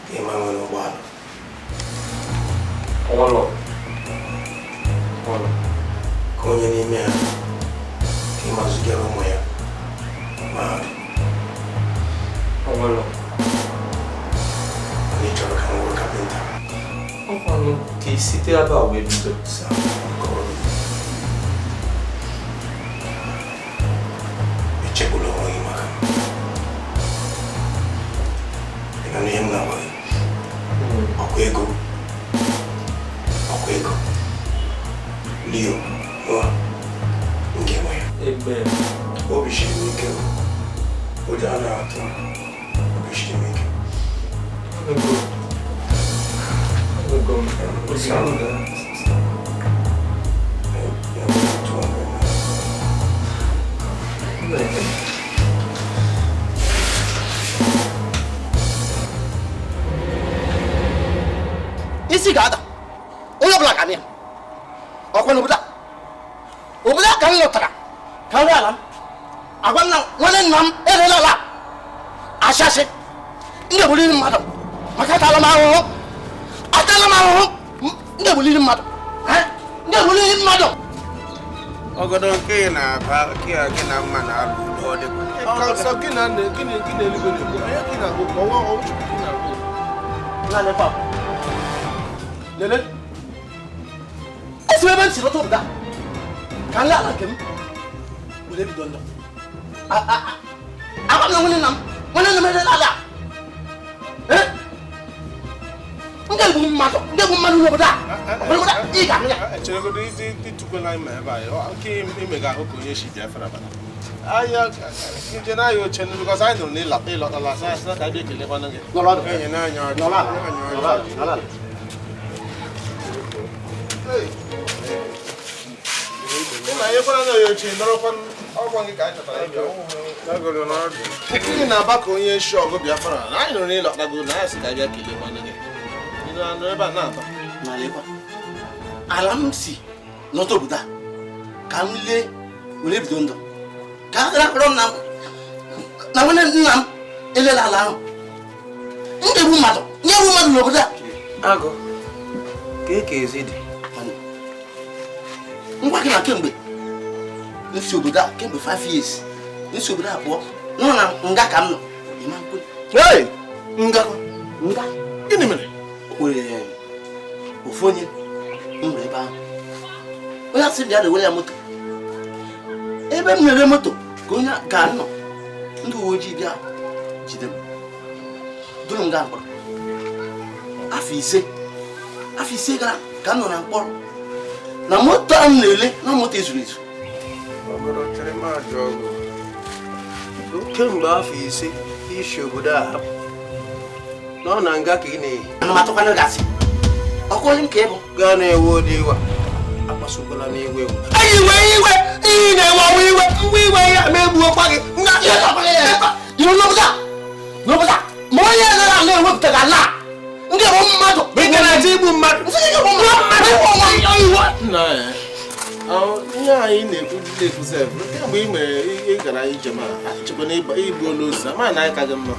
ka ị ma nwere ụgbọala? Ọlọ. Ka onye n'ime ha ka ị ma zụgara ụmụ ya mahadum? Ọlọ. Onye chọrọ ka m bụrụ kapịnta? Ọkwanụ ka i site ebe a wee bido. Echegbula onwe gị maka m. Ị na ihe m na-agwa gị? Ọkwa ego. Ọkwa ego. Leo, nwa, m ga-enwe ya. Amen. Obi siri m ike. Ụjọ a na-atụ m. Obi siri m ike. Ego. Isi ga-ada onye ọbụla ka ya ọkwa n'obodo a obodo a ka m lọtara ka nri ala m agwa nna nwanne nna m erela ala asị ndị egbuliri mmadụ maka atala m ahụhụ ndị egbuliri mmadụ ndị egbuliri mmadụ. Ọgọdọ nke ị na-aba gị na mma na-alụ ụlọ dịkwa. Gị na eluigwe na-ekwu onye ka ị na-agụ ka ọnwa ọchukwu ka ị na-agụ. Lele, esi ebe m si lọta obodo a ka m ala nke m were bido ndụ. Agwa m na nwanne nna m erela ala. M ga-egbu mmadụ n'obodo a. Obodo a ị ga-ahụ ya. Echeregodo ịtụkwala anyị ma ebe a nke ime ga-ahụ ka onye si Biafra bata. Ahịa nje n'ahịa oche nụ bikọs anyị nụrụ na ịlọtala asị ka anyị ekelekwanụ gị. Nọrọ ọdụ. Nọrọ ala. Gịnị na-aba ka onye isi ọgụ Biafra na anyị nụrụ n'ịlọtago na anyị sị ka bịa kelekwanụ gị. Ị na-anụ ebe a na-aba. Ala m si lọta obodo a ka m lee were bido ndụ ka a gara kpọrọ m na nwanne nna m elela ala ahụ. M ga-egbu mmadụ n'obodo a. Agụ, ka ezi dị. Ngwa gị na kemgbe nsi obodo a kemgbe 5 years nsi obodo a pụọ nọ na nga ka m nọ. Nga gịnị mere? O nwere ofu onye m hụrụ ebe ahụ onye asị m bịa na-ewere ya moto ebe m na-ere moto ka onye ga nọ ndị uwe ojii bịa jide m duru m gaa mkpọrọ afọ ise gara ka m nọ na mkpọrọ na moto ahụ m na-ele na moto ezuru ezu. Kemgbe afọ 5 isi obodo a hapụ nọ na nga ka ị na-ehi. Ana m atụkwana gị asị ọkụ onye m ka ị bụ gaa na-ewe ụdị iwe akpasukwala m iwe. Anyị wee iwe iyi na-ewe ọnwa iwe ngwa iwe ya ma egbuokwa gị n'obodo a ma onye nara ala ewepụtaghị ala ndị bụ mmadụ ị na-achọ igbu mmadụ. Ihe anyị na-ekwu sef kemgbe ị mere ị gara njem a chekwa na igbu olu ozu ama na anyị ka gị mma.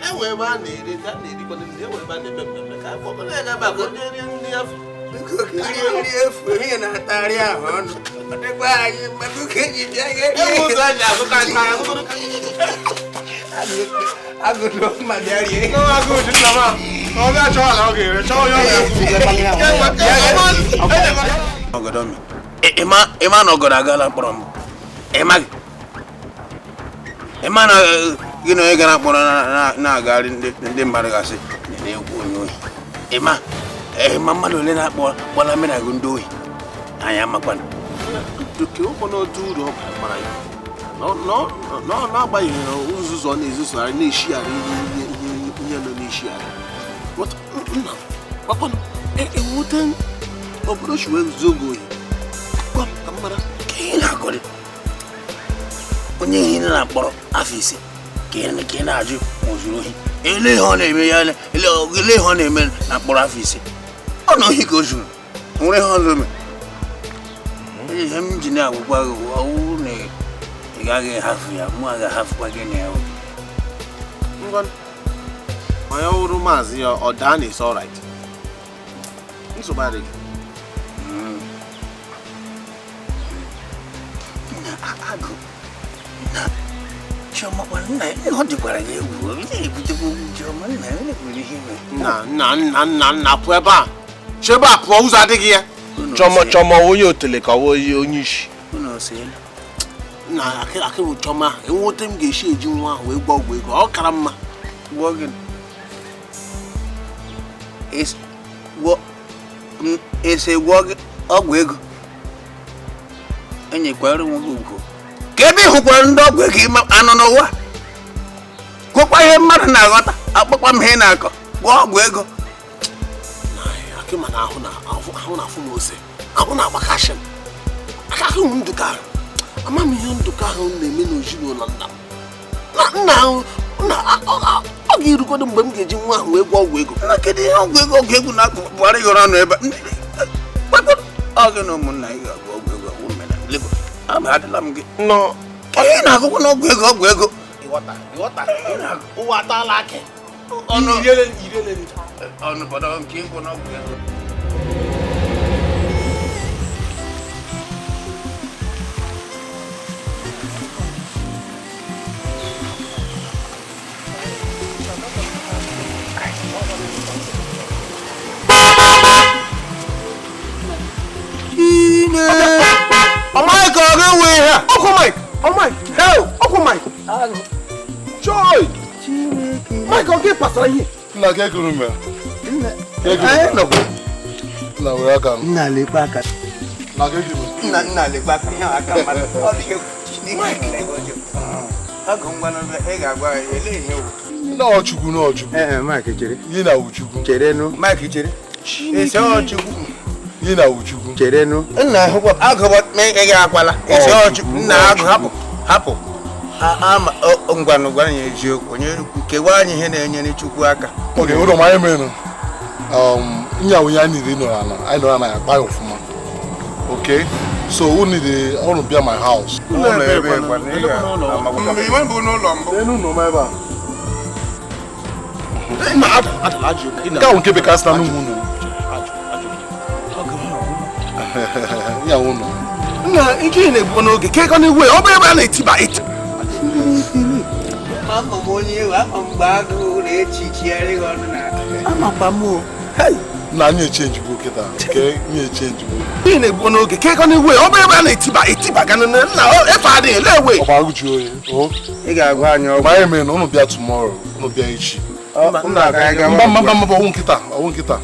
Enwe ebe a na-ere a na-erikwa ndị enwe ebe a na-eme mmemme ka afọ ọbụla ya gaba ka onye rie nri afọ. Nri efu ihe na-atagharị ahụ ọnụ. Ọ dịkwa anyị mmadụ ka eji bịa ga Ewu ụzọ anyị azụta nta azụtụrụ. Agụrụ mma bịa rie. Nọ agụụ ji nna m a. Ọ bịa chọọ ala ọ ga-ere chọọ onye ọ ga-azụ. Ọgọdọ mi. Ịma na ọgọdọ agaala mkpọrọ mbụ. Ịma gị. Ịma na Gị na onye gara mkpọrọ na-agagharị ndị mmadụ gasị na-egwu onye ohi. Ịma ma mmadụ ole na-akpọ gbala mmiri agụ ndị ohi anyị amakwana. Oke n'otu uru ọ bara ya n'agbanyeghị nzuzo ọ na-ezuzogharị na-eshigharị ihe nọ na-eshigharị. Nna gbakwanụ enwute obodo si wee zuo oge ohi gwa m ka m mara. Ka ị na-akọrị onye ihe na mkpọrọ afọ 5 ka ị na-ajụ ma o zuru ohi. Ele ihe ọ na-eme ya, ele ihe ọ na-eme na mkpọrọ afọ 5 ọ na ohi ka o zuru nwere ihe ọzọ mere. Ihe m ji na-agwụkwa gị ọwụ na ị gaghị ahafụ ya, mụ agaghị-ahafụkwa gị na ya. Ngwa onye ọhụrụ maazị ya ọ daa na is alright. Nsogbu adịghị. Nna agụ na Chioma nna ọ dịkwara gị egwu ị na-ebutekwa okwu Chioma nna ya na-ekwere ihe mere. Nna nna nna nna nna pụọ ebe a. Si ebe a pụọ ụzọ adịghị ya. Chọma onye otele ka ọ onye isi. Nna akịrụ Chọma enweta m ga-esi eji nwa ahụ wee gwọ ọgwụ ego ọ kara mma. Gwọ gị ese gwọ gị ọgwụ ego enyekwara onwe gị ugwu ka ebe ị hụkwara ndị ọgwụ ego anọ n'ụwa gwọkwa ihe mmadụ na-aghọta akpọkwa m ihe na-akọ gwọ ọgwụ ego. Akị ma na ahụ na-afụ m ose ahụ na-agbakasị m aka ahụ m Ndụka ahụ ama m ihe Ndụka ahụ na-eme n'ezinụlọ nna m nna nna ọ ga-erugodo mgbe m ga-eji nwa ahụ wee gwọ ọgwụ ego. Na kedu ihe ọgwụ ego ọgwụ ego na-akpụgharị gị ọnụ ebe ọ gị na ụmụnna ị ga-agwọ ọgwụ ego ọgwụ mmena lego ama adịla m gị nọ onye na-agụkwa na ọgwụ ego ọgwụ ego ịghọta ịghọta ụwa ataala akị ọnụ ọnụ bọdọ nke ịgwọ n'ọgwụ ego. Mike, ọ ga-ewe ihe a. Ọkụ Mike, ọ Mike, hell, ọkụ Mike. Joy! Mike, ọ gị pasara ihe? Nna ka ekuru m ya. Nna were aka m. Nna lekwa aka. Nna ka ekuru m. Nna lekwa aka. Ihe aka mmadụ. Ọ dị egwu. Mike. Agụ ngwa n'ebe ị ga-agwa ya ele ihe wụ. Nna Ọchukwu na Ọchukwu. Ee, Mike chere. Ihe na Uchukwu. Chere nụ. Mike chere. Ese Ọchukwu. Ihe na Uchukwu. Chere nụ. Nna ahụkwa agụbọ ị ga-akwala. Ese Ọchukwu. Nna agụ hapụ hapụ. Ama ngwanụ gwa anyị eziokwu onye kewa anyị ihe na-enyere Chukwu aka. Oge ụlọ m anyị mere nya onye anyị niile nọrọ ala anyị nọrọ ala ya kpaa ya ọfụma. Okay, so unu dị ọrụ bịa my house. Ụlọ ebe bụ n'ụlọ mbụ. N'elu ụlọ m ebe a. Nke ahụ nke bekasị na n'ụmụ unu. Ya ụlọ. Nna nke ị na-egbu n'oge ka ego na-ewe ọ bụ ebe a na-etiba eti. Ama m onye ewu ama mgbe agụụ na-echichigharị gị ọnụ na amakwa m o. Nna anyị echenjigbo kịta nke anyị echenjigbo. Ị na-egbu n'oge ka ego na-ewe ọ bụ ebe a na-etiba etiba ganụ nna efe adịghị ele ewe. Ọ bụ agụji oyi. Ị ga-agwa anyị ọgwụ. Mgbe anyị mere na ụnụ bịa tomorrow ụnụ bịa echi. Mba mba mba ọnwụ nkịta ọnwụ nkịta.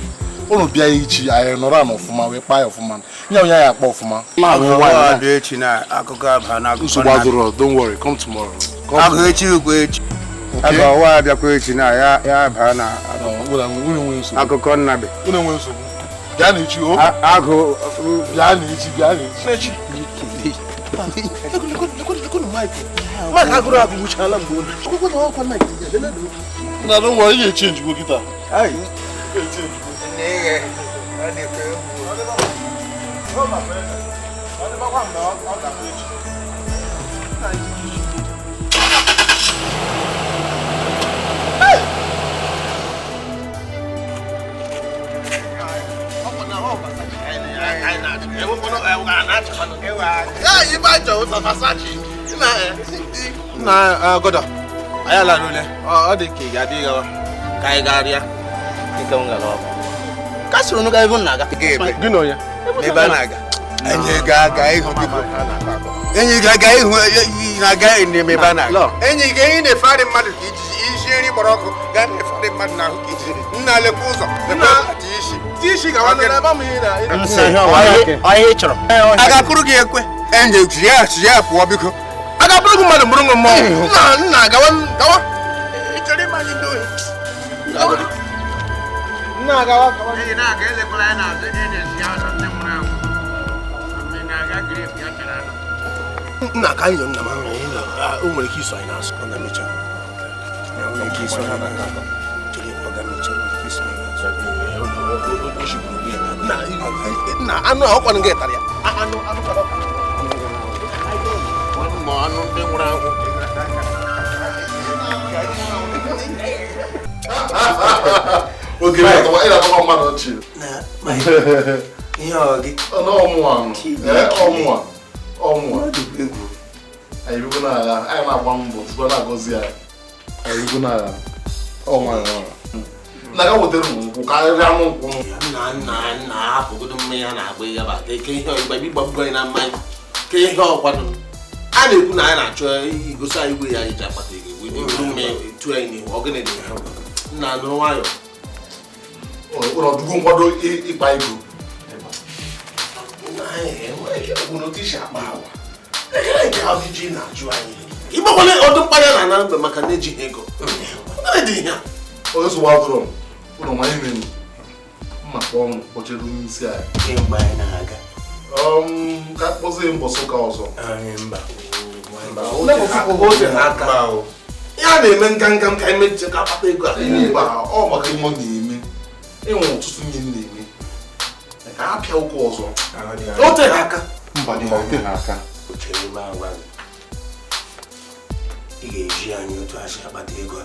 Ụnụ bịa echi anyị nọrọ ana ọfụma wee kpaa ya ọfụma. Nye onye anyị akpa ọfụma. Echi na akụkọ aba na akụkọ. Nsogbu adịrọ, don't worry, come tomorrow. Agụ echi ukwu echi. Agụ ọwa abịakwa echi na ya baa na akụkọ nnabe. Unu enwe nsogbu. Bịa n'echi o. Agụ bịa n'echi bịa n'echi. Mike agụrụ agụ gwụchala mgbe olu. Akwụkwọ na ọkwa Mike ya. Na don't worry, ihe change go kịta. Ai. Na goda anyị alara ule ọ dị ka ị ga-abịa ịgawa ka anyị garịa nke m gara ọkụ ka sịrị unu ga ebe m na-aga gị na onye ebe a na-aga anyị ga-aga ịhụ biko. Enyi ga-aga ihu na-aga n'ime ebe a na-aga. Enyi ga enyi na-efegharị mmadụ ka ijiji isi nri kpọrọ ọkụ gaa na-efegharị mmadụ n'ahụ ka ijiji. Nna lekwa ụzọ lekwa isi. Isi gawa n'ebe m ihe na. Ọhịa ị chọrọ. A ga-akụrụ gị ekwe. Enyi si ya pụọ biko. A ga-abụrụ gị mmadụ mụrụ mmụọ. Nna gawa gawa. Ị chọrọ ịma anyị ndị ohi. Nna gawa gawa. Enyi na-aga elekwala ya n'azụ enyi si anụ ndị nwụrụ anwụ. Mgbe na-aga grep ya chara anụ. Nna ka anyị nna m ahụ o nwere ike iso anyị n'azụ ọ ga-emecha. Nwere ike iso anyị n'azụ. Chere ọ ga-emecha nwere ike iso anyị n'azụ. Nna anụ a ọkwanụ gị tara ya. Anụ anụ kọrọ. Ma anụ ndị nwụrụ anwụ. Oge ị na-atọkwa mmadụ ọchị. Ihe ọ gị? Ọmụwa. Ọmụwa. Ọmụwa. Anyị rugo n'agha, anyị na-agba mbọ tupu na-agọzi anyị. Anyị rugo n'agha. Ọnwa ya. Na ga wetere m nkwụ ka anyị rịa nkwụ. Nna nna nna hapụgodo mmanya na-agba ịga ba ka ihe ọgba ịgbagbugo anyị na mmanya. Ka ihe ọkwanụ. A na-ekwu na anyị na-achọ igosi anyị igwe ya anyị ji akpata ego. Wee mmanya etu anyị n'ihu ọ gịnị dị ha. Nna nụrụ nwayọ. Ụlọ ọdụgo nkwado ịkpa ego. Ịgbakwala ọdụ mkpanya na ana mgbe maka na ejighị ego. Onye nsogbu atụrụ m ụlọ nwanyị mere mma kpọọ m kpọchere onye isi anyị. Kemgbe anyị na-aga. Ka kpọzie mbọsị ụka ọzọ. Ya na-eme nganga m ka anyị mechie ka akpata ego a. Mba, ọ maka ihe ọ na-eme. Enwere ọtụtụ ihe m na-eme. Ka a pịa ụka ọzọ. O tere aka. Mba, ọ teghị aka. Chere m agwa gị. Ị ga-eji anyị otu a si akpata ego a.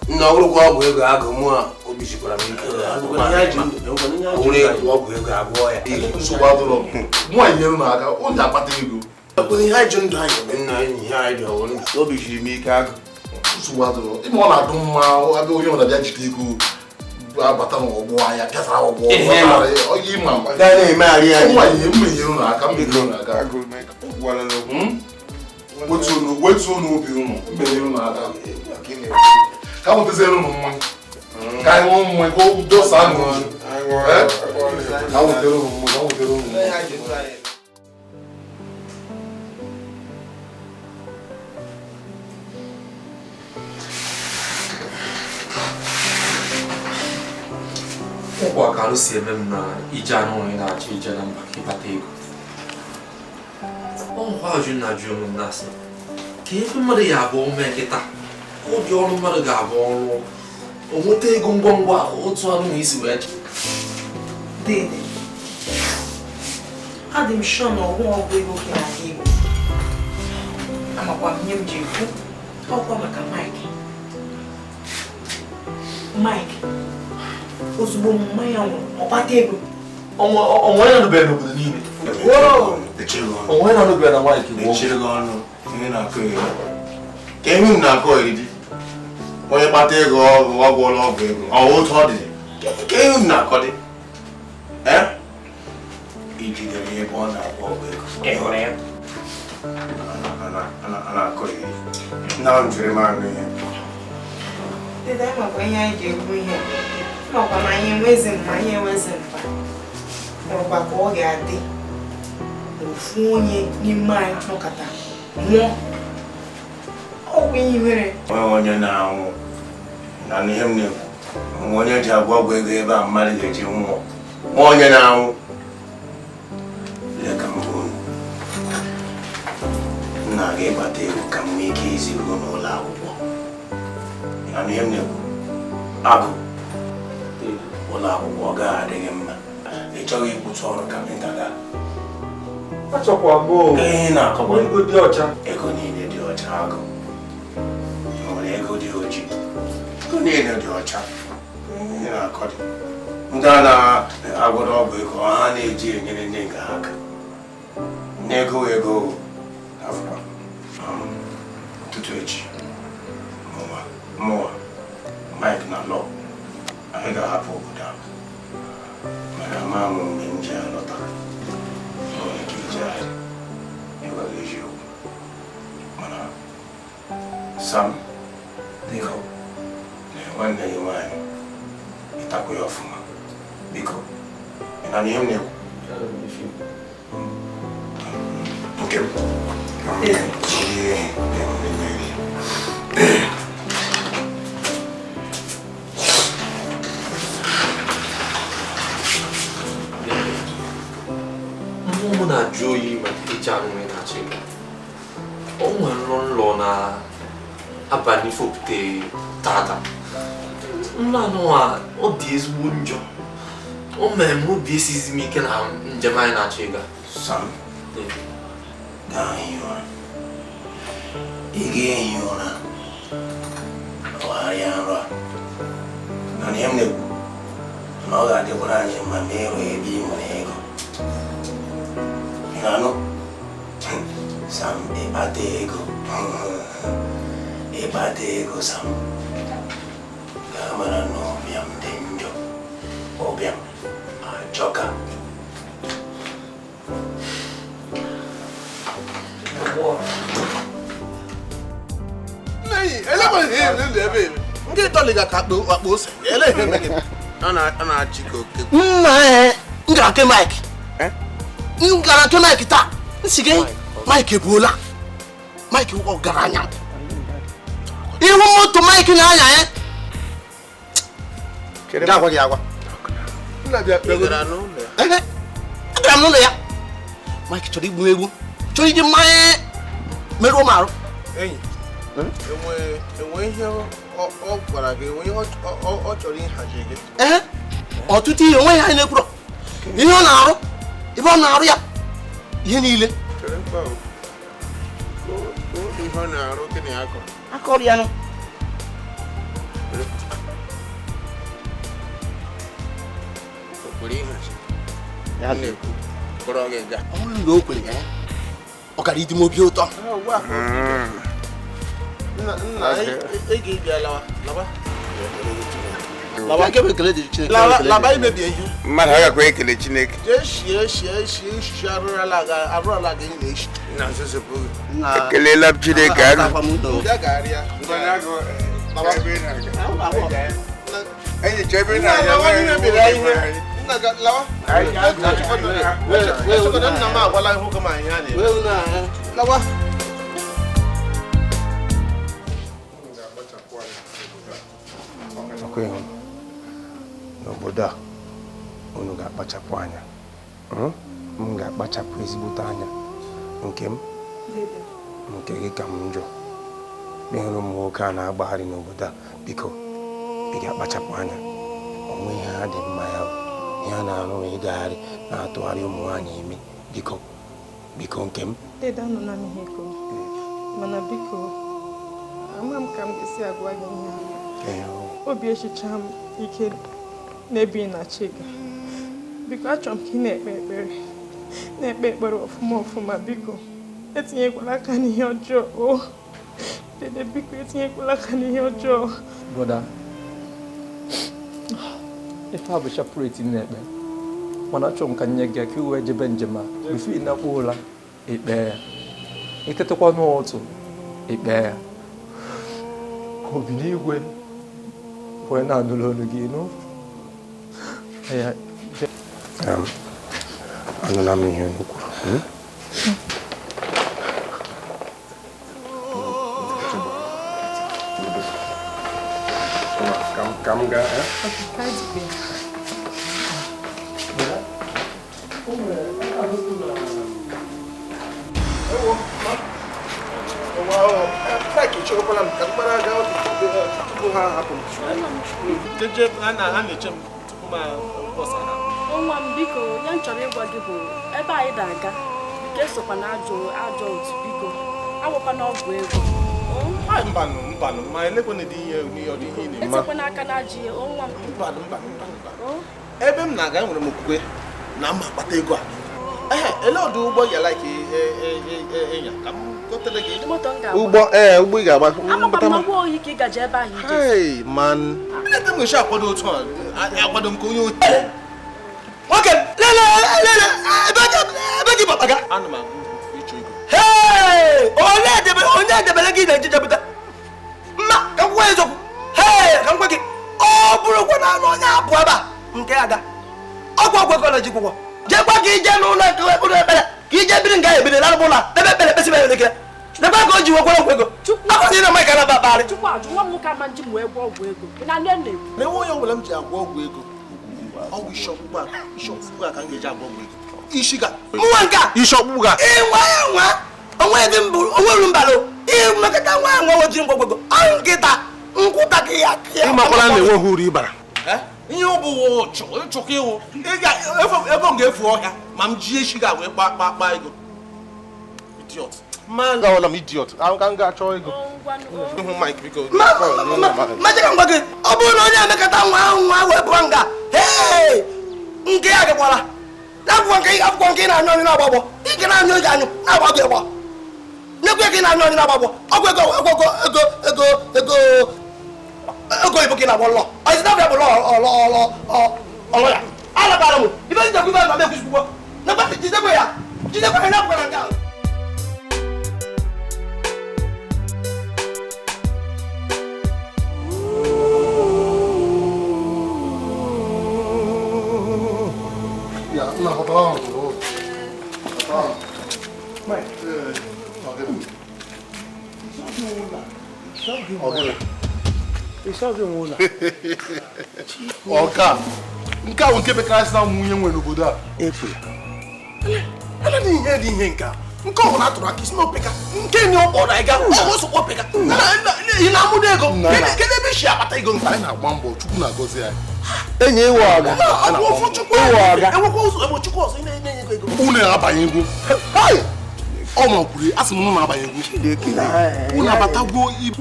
Nna ọ bụrụkwa ọgwụ ego agụ mụ a obi sikwara m ike. Ọ bụrụ ego ọgwụ ego agwọ ya. Nsogbu adịrọ m. Mụ anyị nyere m aka, o ji akpata ego. Ihe anyị ji ndụ anyị eme. Nna enyi ihe anyị ji ọwụ ndụ. Obi siri m ike agụ. Nsogbu adịrọ. Ịma ọ na-adụ mma abịa onye ọbụla bịa jide ego abata n'ọgbọ ahịa pịatara ọgbọ ịma nwa ihe mma nyere unu aka mma nyere unu aka. Wetuo n'obi unu mma nyere unu aka. Ka wetaziere unu mmanya. Ka anyị ṅụọ mmanya ka o dosa n'obi. Ka wetere unu mmanya ka wetere unu mmanya. Ụkwụ ka alụ si eme m na ije anụ onye na-achọ ije na mba ka ịkpata ego. Ọnwụkwa ajụ na ajụ onwe m na-asị ka ebe mmadụ ya abụọ mee kịta ụdị ọrụ mmadụ ga-abụ ọrụ o nweta ego ngwa ngwa otu anụ na isi wee Dede, adị m sure na ọgwụ ọgwụ ego gị na-aga igbo. Amakwa m ihe m ji ekwu ọkwa maka Mike. Mike ozugbo mmanya nwụrụ ọ kpata ego. Onwe ya nụbeghị n'obodo niile. Onwe ya nụbeghị na Mike bụ. Echiri gị ọnụ ihe na-akọ eri. Ka ihe m na-akọ eri dị. Onye kpata ego ọ gwọọla ọgwụ ego. Ọ otu ọ dị. Ka ihe m na-akọ dị. I jidere ya ebe ọ na-agwọ ọgwụ ego. Ị hụrụ ya? A na-akọ eri. Nna m jiri m anụ ihe. Dede, amakwa ihe anyị ji ekwu ihe. Makwa na anyị enwezi mma, anyị enwezi mba. Nụrụkwa ka ọ ga-adị ofu onye n'ime anyị nọkọta nwụọ. Ọgwụ ihe nwere. Onye na-anwụ na ihe m na-ekwu onwe onye ji agwọ ọgwụ ego ebe a mmadụ ga-eji nwụọ. Nwa onye na-anwụ. Lee ka m bụ unu. M na-aga ịkpata ego ka m nwee ike izi ruo n'ụlọ akwụkwọ. Na ihe m na-ekwu agụ ụlọ akwụkwọ ọ gaghị adị gị mma. Ị chọghị ịkwụsị ọrụ kapịnta ga. Achọkwa m o. Ihe na-akọkwa ego dị ọcha. Ego niile dị ọcha agụ. Nwere ego dị oji. Ego niile dị ọcha. Ihe na-akọ dị. Ndị a na-agwọrọ ọgwụ ego ha na-eji enyere ndị nke ha aka. N'ego ego afọ ụtụtụ echi. Mụnwa Mike na Lọ anyị ga-ahapụ obodo ahụ. Mana ama m mgbe m ji alọta. Nwere ike ijegharị. Ịgwa gị eziokwu. Sam, biko, nwanne gị nwaanyị ịtakwa ya ọfụma. Biko, ị na ihe m na-ekwu? Nke m. Mmụọ m na-ajụ oyi maka ije anụ na-achị. O nwere nlọ na abalị fopụte tata. Nlọ anụ a ọ dị ezigbo njọ. O mere m obi esizi m ike na njem anyị na-achọ ịga. Sam, gaa hie ụra. Ị ga-ehi ụra ọgharịa nrọ a. Na ihe m na-ekwu na ọ ga-adịkwara anyị mma ma ịrụ ebe ị nwere ego. Ị na-anụ? Sam, ịkpata ego. Ịkpata ego, Sam. Gaa mara na ụbịam dị njọ. Ụbịam ajọka. M gara nke Mike. M gara nke Mike taa. Nsị gị Mike ebuola. Mike ọgaranya. Ihu moto Mike na-anya ya. Ga-agwa gị agwa. Agara m n'ụlọ ya. Mike chọrọ igbu egbu. Chọrọ iji mmanya merụọ m arụ. Enyi, enwe ihe ọ gwara gị, enwe ihe ọ chọrọ ịhazi gị. Ee, ọtụtụ ihe onwe ya na-ekwuro. Ihe ọ na-arụ, ebe ọ na-arụ ya, ihe niile. Ihe ọ na-arụ gịnị akọrọ? Akọrọ ya nụ. O kwere ịhazi. Ya na-ekwu, kpọrọ gị gaa. Ọ bụrụ na o kwere ya, ọ gara ịdị m obi ụtọ. Nna, ị ga-ebịa lawa, lawa. Laba imebi ihe. Mmadụ agakwa ekele Chineke. Jee shie shie shie ishishi arụrụala gị na-eshi. Nna nzọzọpụ gị. Ekelela m Chineke agụ. Bịa garịa. Enyi chọọ ebe ị na-aga. Nna ga lawa. Echekọta nna m agwala ihe ụka ma ihe a na-eme. Lawa. N'obodo a unu ga-akpachapụ anya. M ga-akpachapụ ezigbote anya. Nke m nke gị ka m njọ. Ịhụrụ ụmụ nwoke a na-agbagharị n'obodo a, biko ị ga-akpachapụ anya. Onwe ihe ha dị mma ya, ihe a na-arụ na ịgagharị na-atụgharị ụmụ nwaanyị ime. Biko, biko nke m. Dede anọ na m ihe kwuru. Mana biko, ama m ka m ga-esi agwa gị ihe a. Obi echicha m ike n'ebe ị na-achị gị. Biko achọrọ m ka ị na-ekpe ekpere. Na-ekpe ekpere ọfụma ọfụma biko. Etinyekwala aka n'ihe ọjọọ. O Dede biko etinyekwala aka n'ihe ọjọọ. Brother, ife a bụ chapụreti na-ekpe. Mana achọrọ m ka nye gị ka i wee jebe njem a. Bifo ị nakwa ụra, ikpe ya. Itetekwa n'ụtụ, ikpe ya. Ka obi n'igwe wee na-anụrụ olu gị nụ. Anụla m ihe unu kwuru. Ka m gaa. Nwa m biko, ya m chọrọ ịgwa gị bụ ebe anyị na-aga biko esokwa na ajọ otu biko awụkwana ọgwụ ego. Mbanụ mbanụ ma elekwana dị ihe ọ dị ihe ị na-eme. Etekwana aka na ajọ ihe nwa m. Mbanụ mbanụ mbanụ. Ebe m na-aga enwere m okwukwe na m akpata ego a. Ehe, ele ọdụ ụgbọ ya like ịnya ka m gotere gị. Ụgbọ ee ụgbọ ị ga-agba. Amakwa m na ụgbọ ohi ka ị gaje ebe ahụ ije. Hey man. Ebe m ga-esi akwado otu a akwado m ka onye ohi. Nwoke lele lele ebe gị papa ga. Ana m agụ ịchọ ego. Hey! Onye edebere gị na-ejejepụta. Mma ka m gwa eziokwu. Hee, ka m gwa gị. Ọ bụrụkwa na anụ onye abụọ ebe a nke aga. Ọgwụ ọgwụ ego na-eji kwụkwọ. Jekwa ka ije n'ụlọ ekpere ekpere ka ije biri nga ebiri na ụlọ ebe ekpere ekpesi ekpere ekele. Nekwa ka o ji wekwara ọgwụ ego. Akwụsị na Mike anaba akparị. Chukwu ajụ nwa m nwoke ama nji m wee gwọ ọgwụ ego. Ị na-anụ nne m? Na enwe onye ọbụla m ji agwọ ọgwụ ego. Ọgwụ isi ọkpụkpụ a, isi ọkpụkpụ a ka m ga-eji agwọ ọgwụ ego. Isi ga. Nwa nke a. Isi ọkpụkpụ ga. Ịnwa ya nwa. Onwe dị mbụ, onwe ru mbalụ. Ịmekọta nwa ya nwa wojiri ngwọgwọ ego. Ọ nkịta nkwụta ka ya. Ịmakwala na enweghị uru ịbara. Ihe ọ bụ chọkwa ịwụ. Ego m ga-efu ọhịa ma m ji isi ga wee kpa ego. Idiot. Man, gawala m idiot. Ka m ga-achọ ego. Ihu Mike biko. Majika ngwa gị, ọ bụrụ na onye emekọta nwa ahụ nwa wee pụọ nga. Hee! Nke ya gakwara. Akwụkwọ nke akwụkwọ nke ị na-anyụ anyụ na-agba agbọ. Ị ga na-anyụ ego anyụ na-agba gị agba. Nyekwa gị na-anyụ anyụ na-agba agbọ. Ọgwụ ego ego ego ego ego ego ibu gị na-agba lọ. Ọzi na bụ lọ lọ lọ ọlọ ya. Alabara m. Ibe njekwa ibe na m ekwusikwukwo. Nekwa jidekwa ya. Jidekwa ya na-akwụkwọ na nke ahụ. Ọka nke ahụ nke bekarịsị na ụmụ nwunye nwere n'obodo a. Anaghị ihe dị ihe nke a. Nke ọ bụla atụrụ aka isi n'opeka. Nke ni ọkpọ na ịga ọsọ opeka. Ị na-amụdo ego. Kedu ebe isi akpata ego nke anyị na-agba mbọ Chukwu na-agọzi anyị. Enyi ịwụ ọga. Enwekwa ụzọ ebe Chukwu ọzọ ị na-enye ego. Unu na-abanye egwu. Ọ ma kwuru asị m unu na-abanye egwu. Unu abatagwo ibe.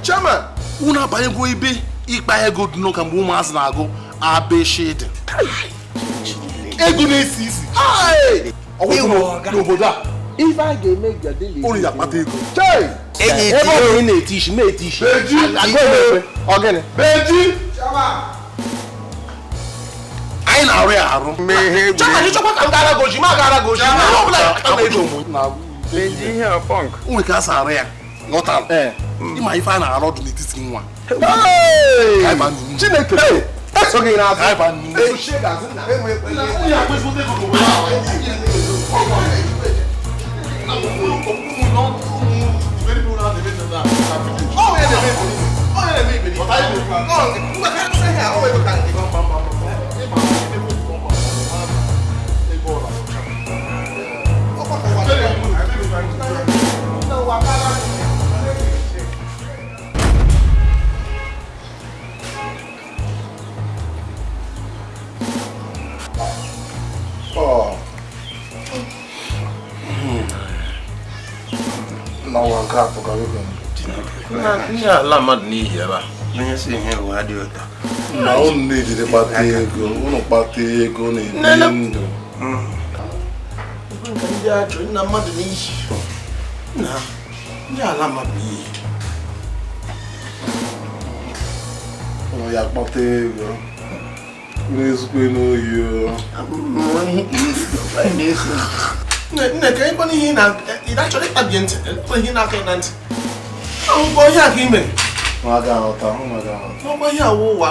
Chairman, unu abanyegwo ibe ịkpa ego dị n'ụka mgbe ụmụazị na-agụ abịshịdị. Ego na-esi isi. N'obodo a. Ife a ga-eme gadeli. Unu ya akpata ego. Ebe ọ bụ ị na-eti isi, na-eti isi. Beji. Ọgịnị. Beji. Anyị na-arụ ya arụ. Chairman, ịchọkwa ka m gara goji, ma gara goji. Ihe ọ bụla akpata ego. Beji ihe ọ pọnk. O nwere ka a sa arụ ya. Ghọtara. Ịma ife a na-arụ dị n'etiti nwa. Chineke. Esoghị n'azụ. Ndị ala mmadụ n'ihi ebe a. Onye si ihe ụwa adịghị ụtọ. Na unu na-ejide kpata ego, unu kpata ego na-ebi ndụ. Ndị achọ nna mmadụ n'ihi. Na ndị ala mmadụ n'ihi. Unu ya kpata ego. Unu ezukwe n'oyi o. Nne ka ịkpọ n'ihe ị na-achọrọ ịkpabie ntị, ihe na-aka na ntị. Ahụkwa ihe a ka ị mere. N'ọkwa ihe awụ ụwa,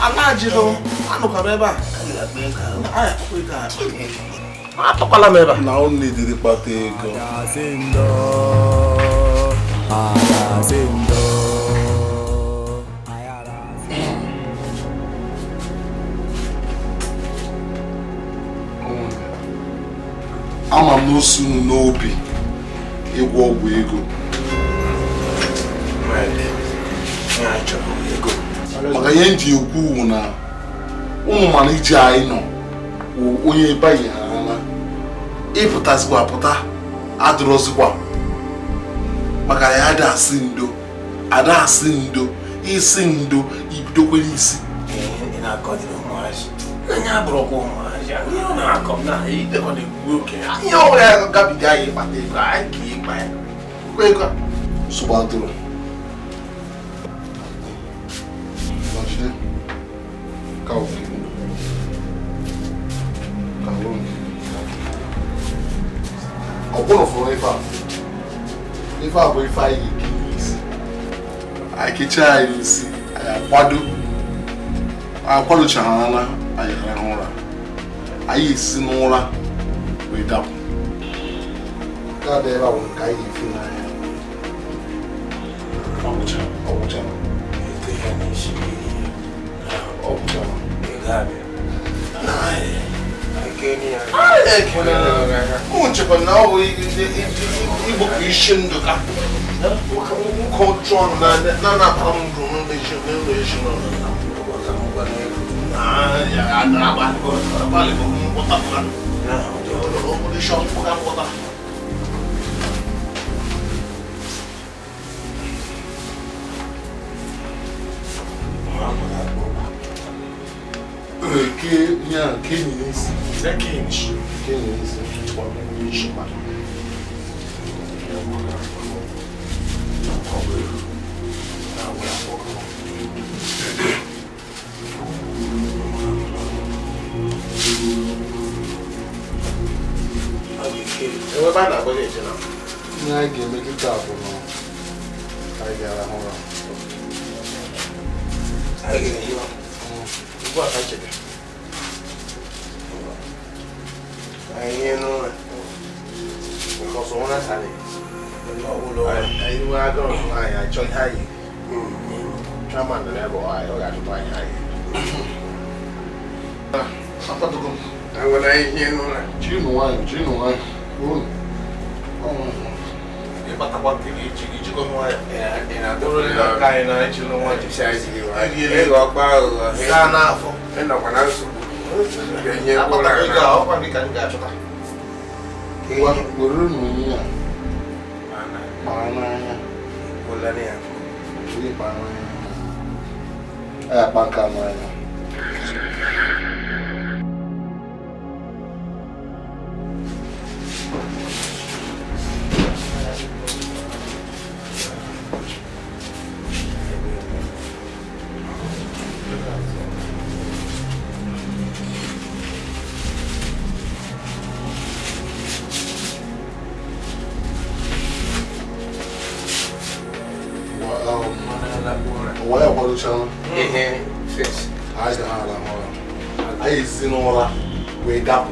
ala ajịrị anụkwa m ebe a. Atọkwala m ebe a. Na unu na-ejide kpata ego. Ama m n'osu unu n'obi ịgwọ ọgwụ ego. Maka ihe m ji ekwu na ụmụ mana ije anyị nọ onye baghị ha anya ịpụtazikwa apụta adịrọzikwa maka ya ada asị ndo ada asị ndo isi ndo ibidokwere isi. Ihe ọ bụla ya gabiga anyị ịkpata ego anyị ka ịkpa ya ego nsogbu adịrọ. Ọ bụrụ fụrụ ife a ife a bụ ife anyị ga-eke n'isi Anyị kechaa anyị isi, anyị akwado. Akwadochaghana anyị arahụ ụra. Anyị esi n'ụra wee dapụ. Nke a dị ebe a bụ nke anyị ga-efe n'anya. Ọ gwụchara, ọ gwụchara. Ọ gwụchara. Mụ nchekwa na ọ bụ igbupụ isi ndụ ka nwoke ọjọọ na-anapụrụ m ndụ n'ụlọ ezinụlọ. Ihe anyị ga-eme kịta bụ na anyị ga-arahụ ụra. Jiri nwayọọ, jiri nwayọọ. Were unu ya kpaa n'anya. Were kpaa n'anya. Anyị akpa nke a n'anya. Anyị esi n'ụra wee dapụ.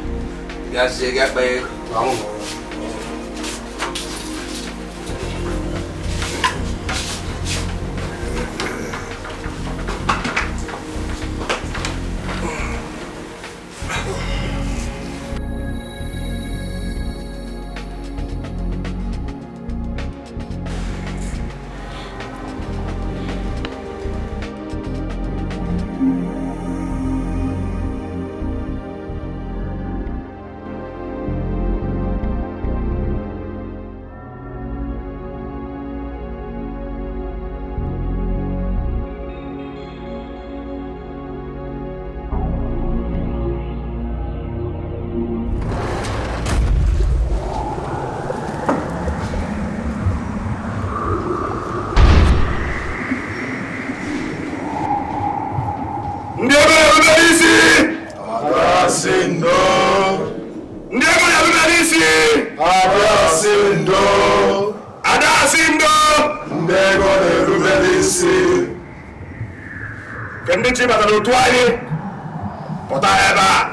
Ndị otu anyị pụta ebe a.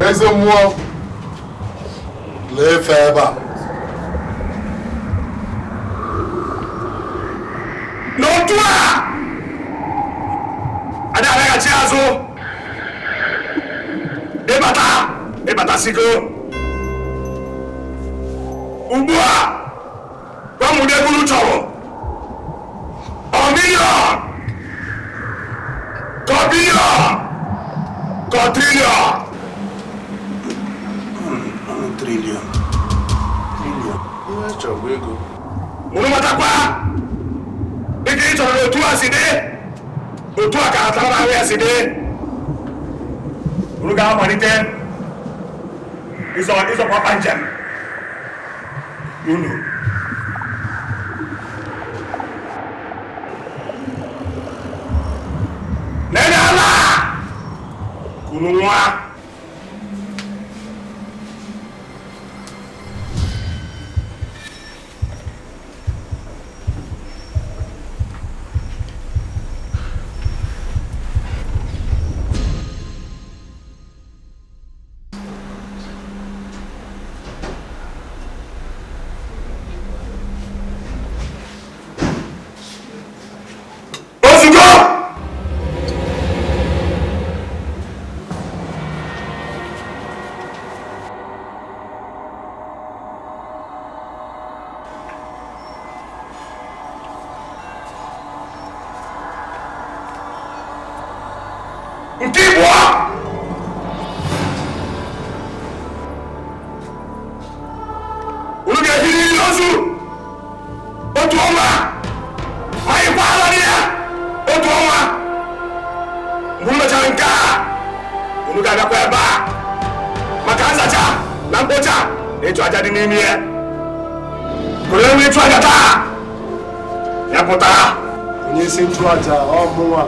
Eze mmụọ lee fe ebe a. N'otu a ada alaghachi azụ ịbata ịbatasigo ugbu a gwa m ụdị ego unu chọrọ ọ miliọn ka ọ biliọn ka ọ triliọn. Trillion. Ihe chọrọ bụ ego. Unu matakwa dịka ị chọrọ otu a si dị, otu a ka atara ahụ ya si dị. Unu ga-amalite ịzọpụ akpa njem unu. Nene ala kunu nwa. Nke ịbụọ, unu ga-ehi n'ili ozu otu ọnwa, ma ịkwa ala dị ya otu ọnwa. Mgbe unu mechara nke a, unu ga-abịakwa ebe a maka nzacha na mkpocha na ịchụ aja dị n'ime ya. Bụrụ enwe ịchụ aja taa ya pụta onye isi nchụaja ọmụnwa.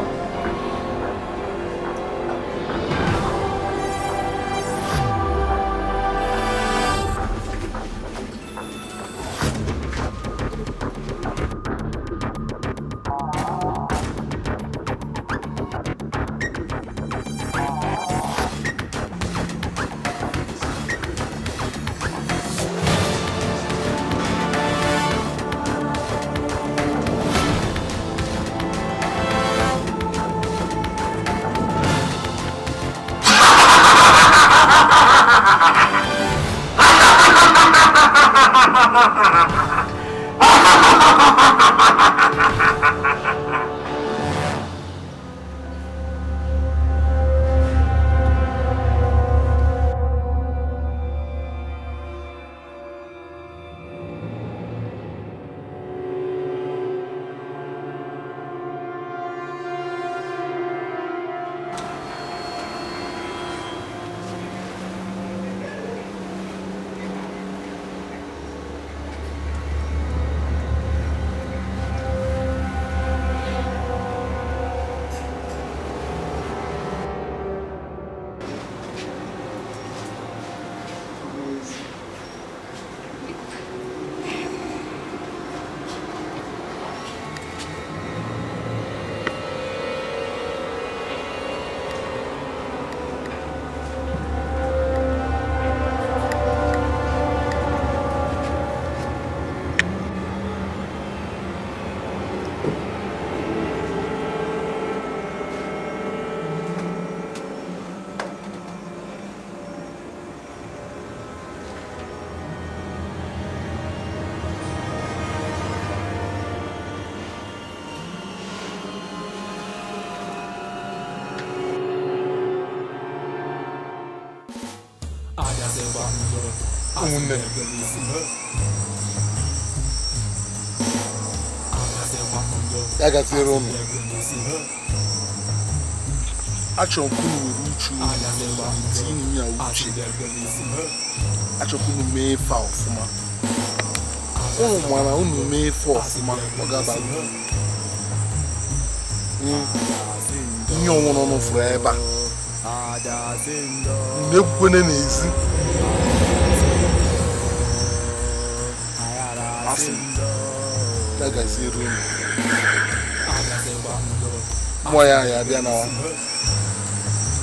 Ụmụnne, ya gaziere ụnụ. Achọrọ m ka unu were uche unu tinye ya uche. Achọrọ ka unu mee ife a ọfụma. Unu mara unu mee ife ọfụma, ọ ga-aba uru. Ihe ọnwụrụ unu fụrụ ebe a, unu ekwukwene n'ezi. Asị ya gaziere unu. Mmụọ ya ya abịa na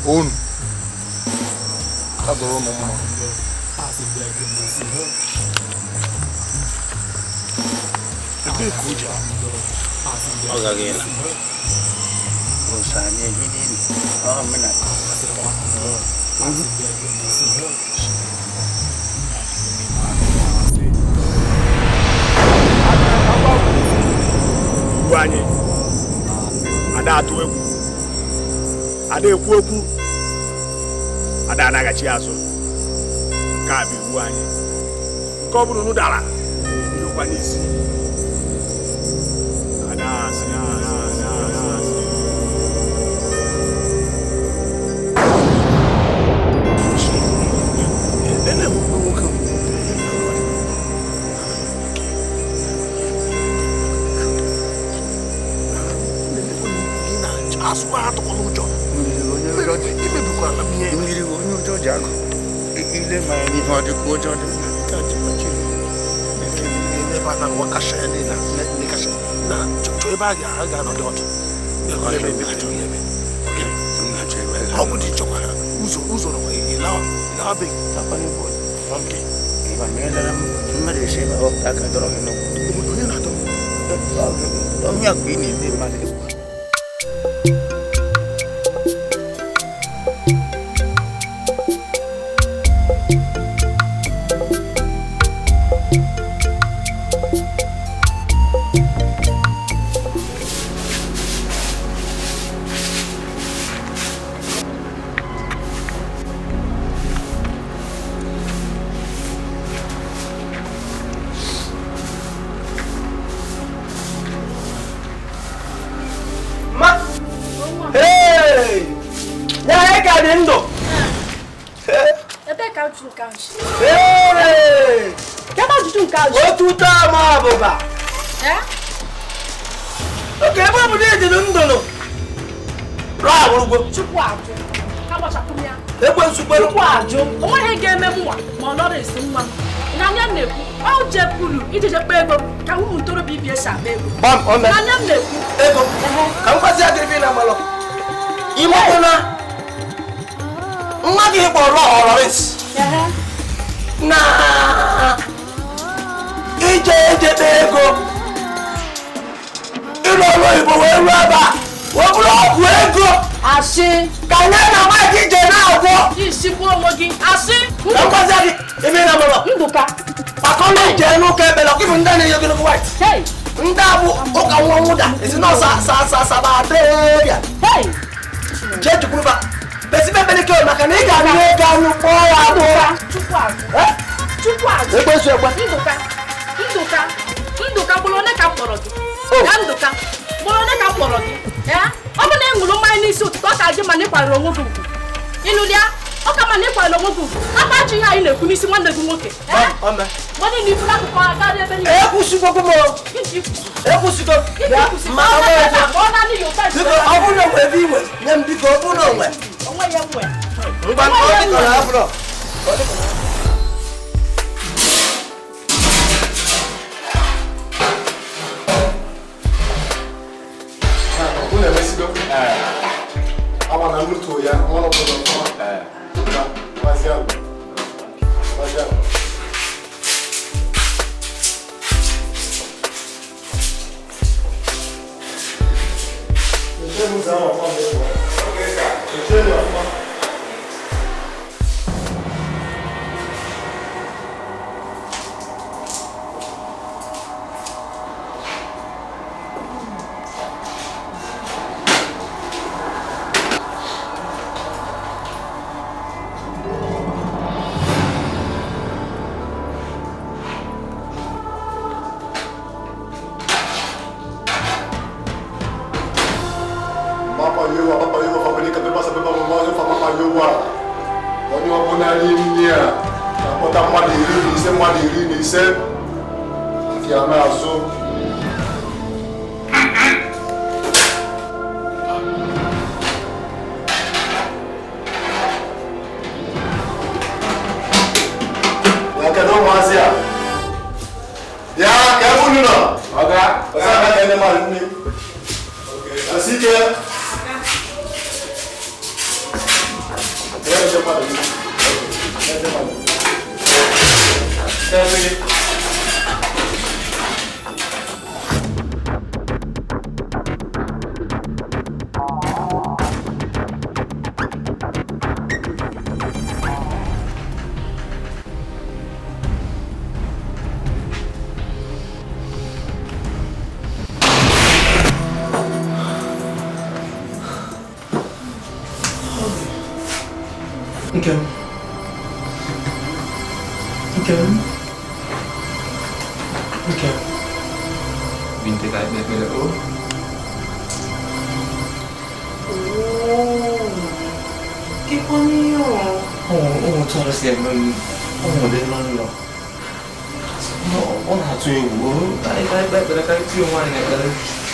unu ka dọrọ unu mma. Ebee ka o ji ọ gaghị ịla ụsọ anyị ehi n'ili ọ omenala. Iwu anyị ada atụ egwu, ada ekwu okwu, ada anaghachi azụ. Nke a bụ iwu anyị. Nke ọ bụrụ unu dara ndokwa n'isi. Ada asị asị asị asị. Asụkwa atụkwala ụjọ. Imebikwala m ihe. Mmiri onye ụjọ ji agụ. Ile ma ya n'ihe ọ dị ka ụjọ dị m na ebe a na-agwa kasha ya niile kasha na chọọ ebe a ga-anọdụ ọdụ. Ọ bụ dị chọkwara ụzọ ụzọ nọkwa ịlawa ịlawa be gị. Onye na-adọ m? Oke ebe ọ bụ na ejiri ndụnụ Chukwu ajụ onweghị ga-eme mụnwa ma ọ nọrọ esi nwa m n'anya m na-ekwu ọ jepụrụ iji jekpa ego ka ụmụ ntorobịa ibi esi akpa ego n'anya m na-ekwu ego ka m gwazi agịrị na amalọ ime na nwa gị kpọrọ Lawrence na ije ejekpa ego ịlụ ọrụ oyibo wee ruo ebe a wee bụrụ ọgwụ ego asị ka nye na nwaanyị ije na-agwọ isikwu onwe gị asị ka m gwazi gị ebe ị na-amalọ Ndụka kpakọrọ ije n'ụka ekpere ọkịbụ ndị a na-eyi ogologo white ndị a bụ ụka nwa nwụda esi na ọsa sa sa sa ba bịa jee jukwuruba besibe ekpere ke maka na ị ga-anụ ego anụ kpọọ ya abụọ Chukwu azụ ekwesu ekwe Ndụka Ndụka Ndụka gburu onye ka m kpọrọ gị ya Ndụka gburu onye ka m kpọrọ gị ọ bụ na ị ṅụrụ mmanya n'isi ụtụtụ ọ ka gị mana ịkwara onwe gị ugwu ịnụ ya ọ ka mana ịkwara onwe gị ugwu hapụ ajụ ihe anyị na-ekwu n'isi nwanne gị nwoke nwanne na ifuru akụkọ karịa ebe niile ekwusigo m ekwusigo ma biko ọ bụrụ na onwe ebe inwe nye m biko ọ bụrụ na onwe onwe ya nwe ngwa ọ dịkọ na afụrọ Awa na mluto ya mwana kwa maziano maziano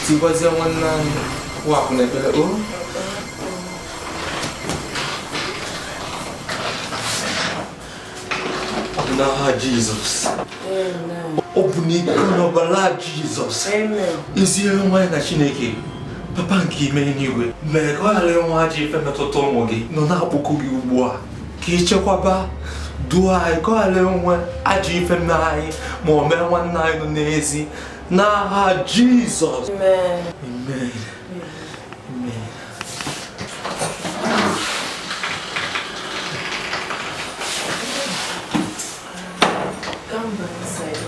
Tikwazie nwanne anyị wapụ n'ekpere o N'aha Jizọs. Ọ bụ n'ike n'ọbara Jizọs. Ezi nwaanyị na Chineke, papa nke ime n'igwe, mere ka ọ ghara ịnwe ajọ ife metụta ụmụ gị nọ na-akpọku gị ugbu a ka ị chekwaba duo anyị ka ọ ghara inwe ajọ ife mere anyị ma ọ mee nwanne anyị nọ n'ezi n'aha Jizọs. Amen. Amen. Come by inside.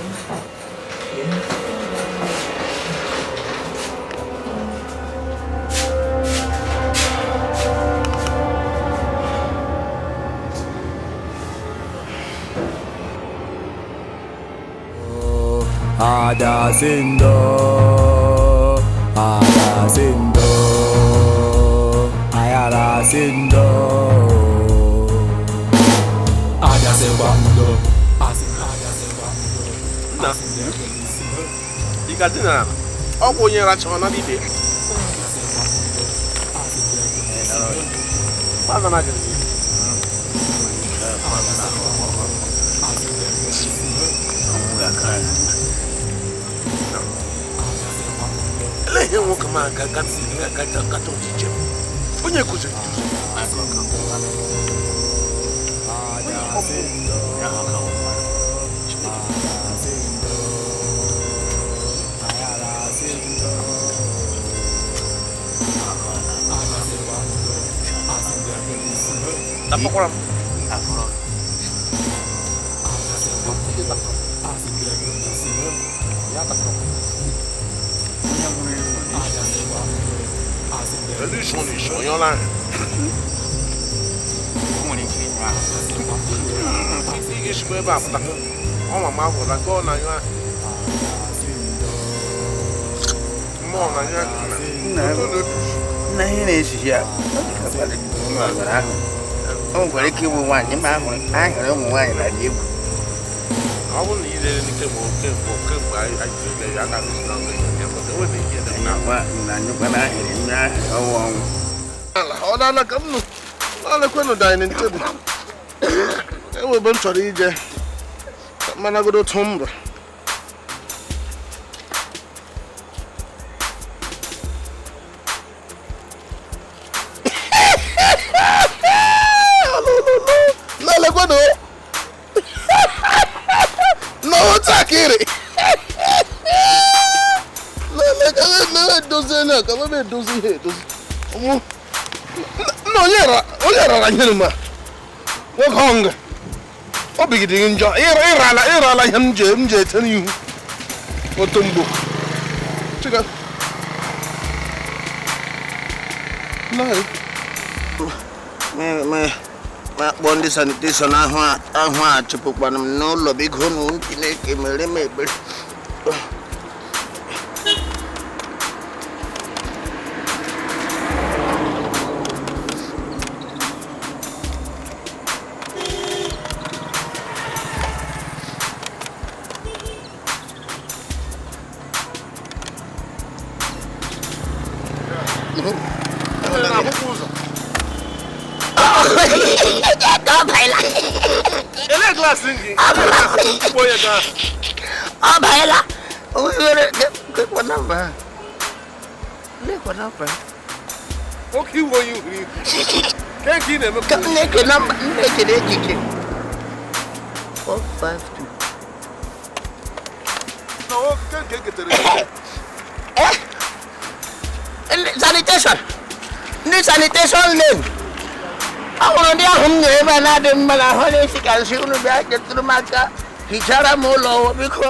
Adasindo, Adasindo, Ayarasindo, Adasindo. Na, ị ga-adị n'ala. Ọ bụ onye racha ọ nara ibe. Ele ihe nwoke ma aga gata ojije m. Onye kụziri nduzi. Akwara m. Nna ihe na-esighị ya o nwekwara ike ịbụ nwaanyị ma ahụrụ ụmụ nwaanyị na dị egwu. Ọ bụrụ na ilere kemgbe kemgbe anyị jiri ya aga na ọnwụ. Ọ na-ala ka m nụ na-alekwenụ dining table. Enwe ebe m chọrọ ije managodo tụmbụ. Na-alekwenụ n'otakịrị. Na-edozi ihe edozi. Nna onye rara ihe m a nwoke ọngụ obi gị dị njọ ịrala ihe m ji ete n'ihu otu mgbo chika ma kpọọ ndị sanitation ahụ a chụpụkwana m n'ụlọ biko na Chineke mere m ekpere. Sanitation. Ndị sanitation lane. Ọ hụrụ ndị ahụ m nyere ebe a na-adị mma na ahụ na-esi ka nsị unu bịa chetụrụ m aka hichara m ụlọ biko.